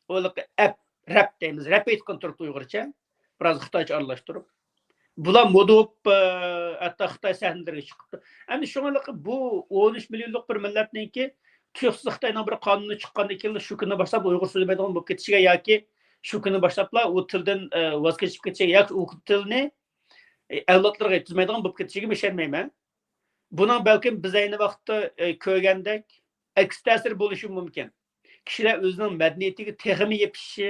ئۇلىقى ئەپ، رەپ دەيمىز، رەپ ئېيتقىلى تۇرۇپتۇ ئۇيغۇرچە. بىراز خىتايچە ئارىلاشتۇرۇپ. بۇلار مودا بولۇپ، ئە، ھەتتا خىتاي سەھنىلىرىگە چىقىپتۇ. ئەمدى شۇڭا بۇ ئون ئۈچ مىليونلۇق بىر مىللەتنىڭكى تۇيۇقسىز خىتاينىڭ بىر قانۇنى چىققاندىن كېيىن شۇ كۈندىن باشلاپ ئۇيغۇر سۆزلىمەيدىغان بولۇپ كېتىشىگە ياكى شۇ كۈندىن باشلاپلا ئۇ تىلدىن، ئە، ۋاز كېچىپ كېتىشىگە ياكى ئۇ تىلنى، ئە، ئەۋلادلىرىغا يەتكۈزمەيدىغان بولۇپ كېتىشىگىمۇ ئىشەنمەيمەن. بۇنىڭ بەلكىم بىز ئەينى ۋاقىتتا، ئە، كۆرگەندەك ئەكس تەسىر بولۇشى مۇمكىن. كىشىلەر ئۆزىنىڭ مەدەنىيىتىگە تېخىمۇ يېپىشىشى،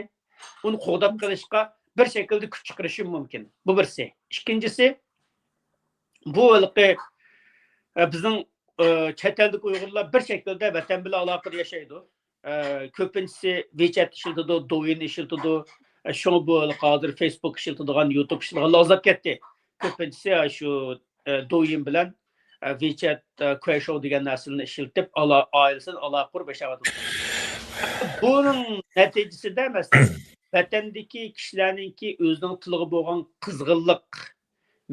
ئۇنى قوغداپ قېلىشقا بىر شەكىلدە كۈچ چىقىرىشى مۇمكىن. بۇ بىرسى. ئىككىنچىسى، بۇ ھېلىقى، ئە، بىزنىڭ، ئە، چەت ئەلدىكى ئۇيغۇرلار بىر شەكىلدە ۋەتەن بىلەن ئالاقىدە ياشايدۇ. ئە، كۆپىنچىسى ۋىچەت ئىشلىتىدۇ، دوۋيىن ئىشلىتىدۇ، شۇڭا بۇ ھازىر فېيسبۇك ئىشلىتىدىغان، يۇتۇب ئىشلىتىدىغانلار ئازلاپ كەتتى. كۆپىنچىسى شۇ، ئە، دويىن بىلەن، ئە، ۋىچەت، ئە، كۇەيشوۋ دېگەن نەرسىلەرنى ئىشلىتىپ، ئالا-، ئائىلىسىدىن ئالاقە قۇرۇپ ياشاۋاتىدۇ. بۇنىڭ نەتىجىسىدە، مەسىلەن، ۋەتەندىكى كىشىلەرنىڭكى ئۆزىنىڭ تىلىغا بولغان قىزغىنلىق،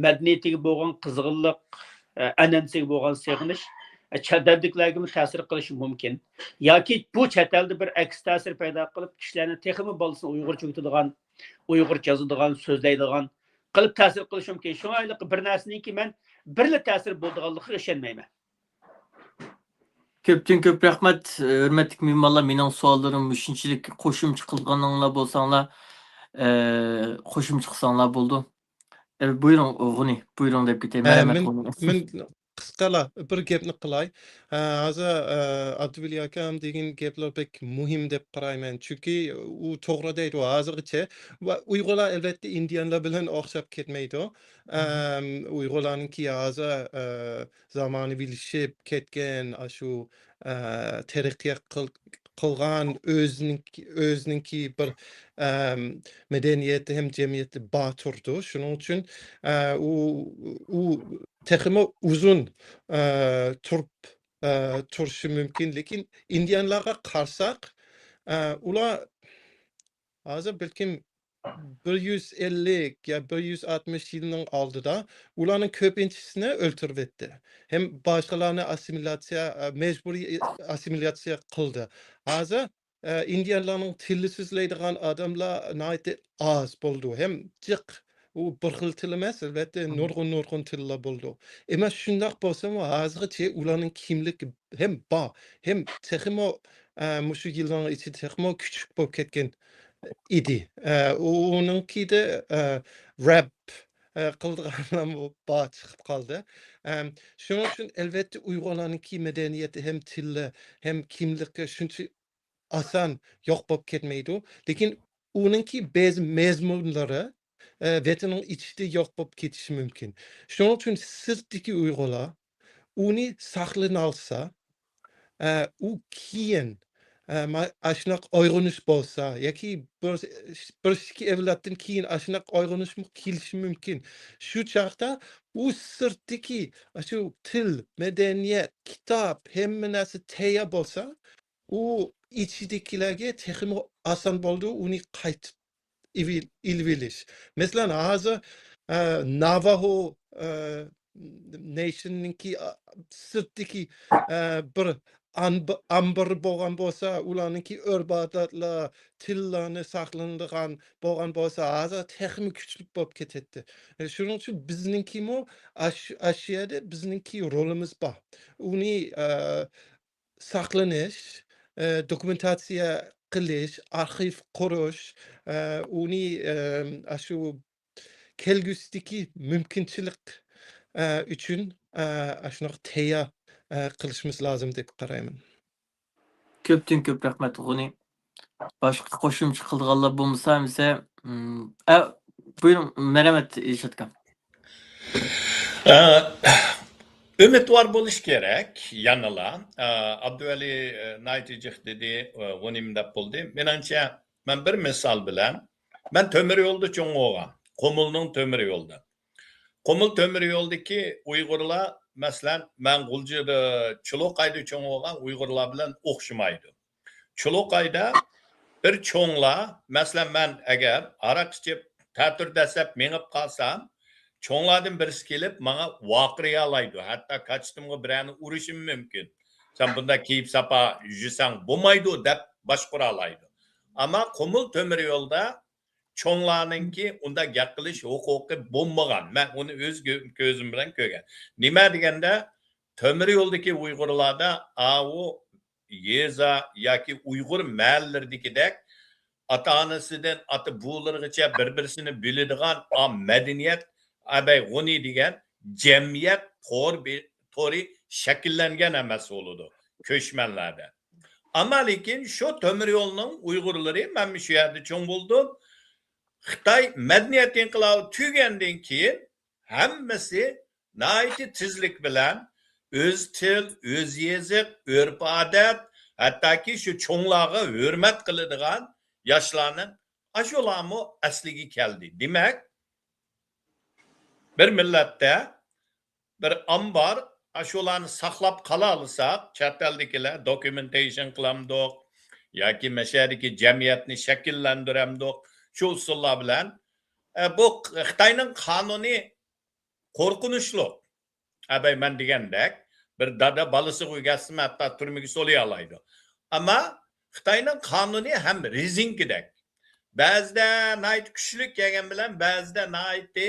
مەدەنىيىتىگە بولغان قىزغىنلىق، ئە، ئەنئەنىسىگە بولغان سېغىنىش، ئە، چەت ئەلدىكىلەرگىمۇ تەسىر قىلىشى مۇمكىن. ياكى بۇ چەت ئەلدە بىر ئەكس تەسىر پەيدا قىلىپ، كىشىلەرنى تېخىمۇ بالىسىنى ئۇيغۇرچە ئۆگىتىدىغان، ئۇيغۇرچە يازىدىغان، سۆزلەيدىغان قىلىپ تەسىر قىلىشى مۇمكىن. شۇڭا ھېلىقى بىر نەرسىنىڭكى مەن بىرلا تەسىر بولىدىغانلىقىغا ئىشەنمەيمەن. كۆپتىن كۆپ رەھمەت، ھۆرمەتلىك مېھمانلار. مېنىڭ سوئاللىرىم مۇشۇنچىلىك. قوشۇمچە قىلغىنىڭلار بولساڭلار، ئە، قوشۇمچە قىلساڭلار بولىدۇ. ئە، بۇيرۇڭ، غۇنى، بۇيرۇڭ دەپ كېتەي. ئە، مەرھەمەت، مەن، غۇنى. مەن قىسقىلا بىر گەپنى قىلاي. ئە، ھازىر، ئە، ئابدۇۋەلى ئاكام دېگەن گەپلەر بەك مۇھىم دەپ قارايمەن. چۈنكى ئۇ توغرا دەيدۇ، ھازىرغىچە. ۋە ئۇيغۇرلار ئەلۋەتتە ئىندىيانلار بىلەن ئوخشاپ كەتمەيدۇ. ئەم، ئۇيغۇرلارنىڭكى ھازىر، ئە، زامانىۋىلىشىپ كەتكەن، ئاشۇ، ئە، تەرەققىي قىل-، قىلغان ئۆزىنىڭكى، ئۆزىنىڭكى بىر، ئەم، مەدەنىيەتى ھەم جەمئىيىتى بار تۇرىدۇ. شۇنىڭ ئۈچۈن، ئە، ئۇ، ئۇ تېخىمۇ ئۇزۇن، ئە، تۇرۇپ، ئە، تۇرۇشى مۇمكىن. لېكىن ئىندىيانلارغا قارىساق، ئە، ئۇلار ھازىر بەلكىم بىر يۈز ئەللىك يا بىر يۈز ئاتمىش يىلنىڭ ئالدىدا ئۇلارنىڭ كۆپىنچىسىنى ئۆلتۈرۈۋەتتى. ھەم باشقىلارنى ئاسسىمىلياتسىيە، ئە، مەجبۇرىي ئاسسىمىلياتسىيە قىلدى. ھازىر، ئە، ئىندىيانلارنىڭ تىلى سۆزلەيدىغان ئادەملەر ناھايىتى ئاز بولدى. ھەم جىق، ئۇ بىر خىل تىل ئەمەس، ئەلۋەتتە، نۇرغۇن، نۇرغۇن تىللار بولدى. ئەمما شۇنداق بولسىمۇ، ھازىرغىچە ئۇلارنىڭ كىملىكى ھەم بار، ھەم تېخىمۇ، ئە، مۇشۇ يىلنىڭ ئىچىدە تېخىمۇ كۈچلۈك بولۇپ كەتكەن ئىدى. ئە، ئۇنىڭكىدە، ئە، رەپ، ئە، قىلىدىغانلارمۇ بار چىقىپ قالدى. ئەم، شۇنىڭ ئۈچۈن ئەلۋەتتە ئۇيغۇرلارنىڭكى مەدەنىيىتى ھەم تىلى ھەم كىملىكى شۇنچە ئاسان يوق بولۇپ كەتمەيدۇ. لېكىن ئۇنىڭكى بەزى مەزمۇنلىرى، ئە، ۋەتەننىڭ ئىچىدە يوق بولۇپ كېتىشى مۇمكىن. شۇنىڭ ئۈچۈن سىرتتىكى ئۇيغۇرلار ئۇنى ساقلىنالسا، ئە، ئۇ كېيىن، ئە، ما-، ئاشۇنداق ئويغىنىش بولسا ياكى بىر، بىر ئىككى ئەۋلادتىن كېيىن ئاشۇنداق ئويغىنىشمۇ كېلىشى مۇمكىن. شۇ چاغدا ئۇ سىرتتىكى ئاشۇ تىل، مەدەنىيەت، كىتاب، ھەممە نەرسە تەييار بولسا، ئۇ ئىچىدىكىلەرگە تېخىمۇ ئاسان بولىدۇ ئۇنى قايتىپ ئېۋىل-، ئېلىۋېلىش. مەسىلەن، ھازىر، ئە، ناۋاھو، ئە، نېيشننىڭكى، ئە، سىرتتىكى، ئە، بىر ئامب-، ئامبىرى بولغان بولسا، ئۇلارنىڭكى ئۆرپ-ئادەتلەر، تىللارنى ساقلىنىدىغان بولغان بولسا، ھازىر تېخىمۇ كۈچلۈك بولۇپ كېتەتتى. ئە، شۇنىڭ ئۈچۈن بىزنىڭكىمۇ ئاش-، ئاشۇ يەردە بىزنىڭكى رولىمىز بار. ئۇنى، ئە، ساقلىنىش، ئە، دوكۇمېنتاتسىيە قىلىش، ئارخىپ قۇرۇش، ئە، ئۇنى، ئە، ئاشۇ كەلگۈسىدىكى مۇمكىنچىلىك، ئە، ئۈچۈن، ئە، ئاشۇنداق تەييار، ئە، قىلىشىمىز لازىم دەپ قارايمەن. كۆپتىن كۆپ رەھمەت، غۇنى. باشقا قوشۇمچە قىلىدىغانلار بولمىسا، ئەمىسە، ئە، بۇيرۇڭ، مەرھەمەت، ئىلشات ئاكا. ئە، ئۈمىدۋار بولۇش كېرەك يەنىلا. ئە، ئابدۇۋەلى، ئە، ناھايىتى جىق دېدى، ئە، غۇنىم دەپ بولدى. مېنىڭچە، مەن بىر مىسال بىلەن، مەن تۆمۈر يولدا چوڭ بولغان، قۇمۇلنىڭ تۆمۈر يولىدا. قۇمۇل تۆمۈر يولدىكى ئۇيغۇرلار، مەسىلەن، مەن غۇلجىدا، چۇلۇقايدا چوڭ بولغان ئۇيغۇرلار بىلەن ئوخشىمايدۇ. چۇلۇقايدا بىر چوڭلار، مەسىلەن، مەن ئەگەر ھاراق ئىچىپ، تەتۈر دەسسەپ مېڭىپ قالسام، چوڭلاردىن بىرسى كېلىپ ماڭا ۋارقىرىيالايدۇ، ھەتتا كاچىتىمغا بىرەرنى ئۇرۇشىمۇ مۇمكىن. سەن بۇنداق كىيىپ-ساپا يۈرسەڭ بولمايدۇ، دەپ باشقۇرالايدۇ. ئەمما قۇمۇل تۆمۈر يولدا چوڭلارنىڭكى ئۇنداق گەپ قىلىش ھوقۇقى بولمىغان. مەن ئۇنى ئۆز گۆ-، كۆزۈم بىلەن كۆرگەن. نېمە دېگەندە، تۆمۈر يولدىكى ئۇيغۇرلاردا ئاۋۇ يېزا ياكى ئۇيغۇر مەھەللىلىرىدىكىدەك ئاتا-ئانىسىدىن، ئاتا-بوۋىلىرىغىچە بىر-بىرسىنى بىلىدىغان ئا مەدەنىيەت، ئەبەي غۇنى دېگەن جەمئىيەت تور-، تورى شەكىللەنگەن ئەمەس بولىدۇ كۆچمەنلەردە. ئەمما لېكىن شۇ تۆمۈر يولنىڭ ئۇيغۇرلىرى، مەن شۇ يەردە چوڭ بولدۇم. خىتاي مەدەنىيەت ئىنقىلابى تۈگىگەندىن كېيىن ھەممىسى ناھايىتى تېزلىك بىلەن ئۆز تىل، ئۆز يېزىق، ئۆرپ-ئادەت، ھەتتاكى شۇ چوڭلارغا ھۆرمەت قىلىدىغان ياشلارنىڭ ئاشۇلارمۇ ئەسلىگە كەلدى. دېمەك، بىر مىللەتتە بىر ئامبار، ئاشۇلارنى ساقلاپ قالالىساق، چەت ئەلدىكىلەر دوكيۇمېنتېيشن قىلامدۇق ياكى مەشەدىكى جەمئىيەتنى شەكىللەندۈرەمدۇق، شۇ ئۇسۇللار بىلەن، ئە، بۇ خىتاينىڭ قانۇنى قورقۇنچلۇق. ئەبەي، مەن دېگەندەك، بىر دادا بالىسىغا ئۆگەتسىمۇ ھەتتا تۈرمىگە سولىيالايدۇ. ئەمما خىتاينىڭ قانۇنى ھەم رېزىنكىدەك. بەزىدە ناھايىتى كۈچلۈك كەلگەن بىلەن بەزىدە ناھايىتى،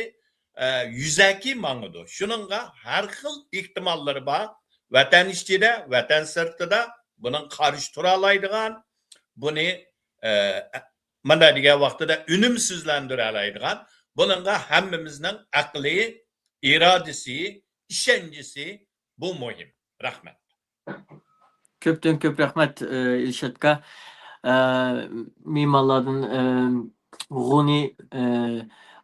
ئە، يۈزەكى ماڭىدۇ. شۇنىڭغا ھەر خىل ئېھتىماللىرى بار. ۋەتەن ئىچىدە، ۋەتەن سىرتىدا بۇنىڭ قارشى تۇرالايدىغان، بۇنى، ئە، مانا دېگەن ۋاقتىدا ئۈنۈمسىزلەندۈرەلەيدىغان، بۇنىڭغا ھەممىمىزنىڭ ئەقلى، ئىرادىسى، ئىشەنچىسى، بۇ مۇھىم. رەھمەت. كۆپتىن كۆپ رەھمەت، ئە، ئىلشاتقا. ئە، مېھمانلاردىن، ئە، غۇنى، ئە،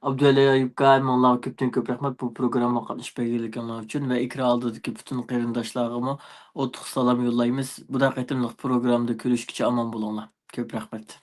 ئابدۇۋەلى ئايۇپقا، ھەممىڭلارغا كۆپتىن كۆپ رەھمەت بۇ پروگراممىغا قاتنىشىپ بەرگەنلىكىڭلار ئۈچۈن ۋە ئېكران ئالدىدىكى پۈتۈن قېرىنداشلارغىمۇ ئوتلۇق سالام يوللايمىز. بۇدا قېتىملىق پروگراممىدا كۆرۈشكىچە ئامان بولۇڭلار. كۆپ رەھمەت.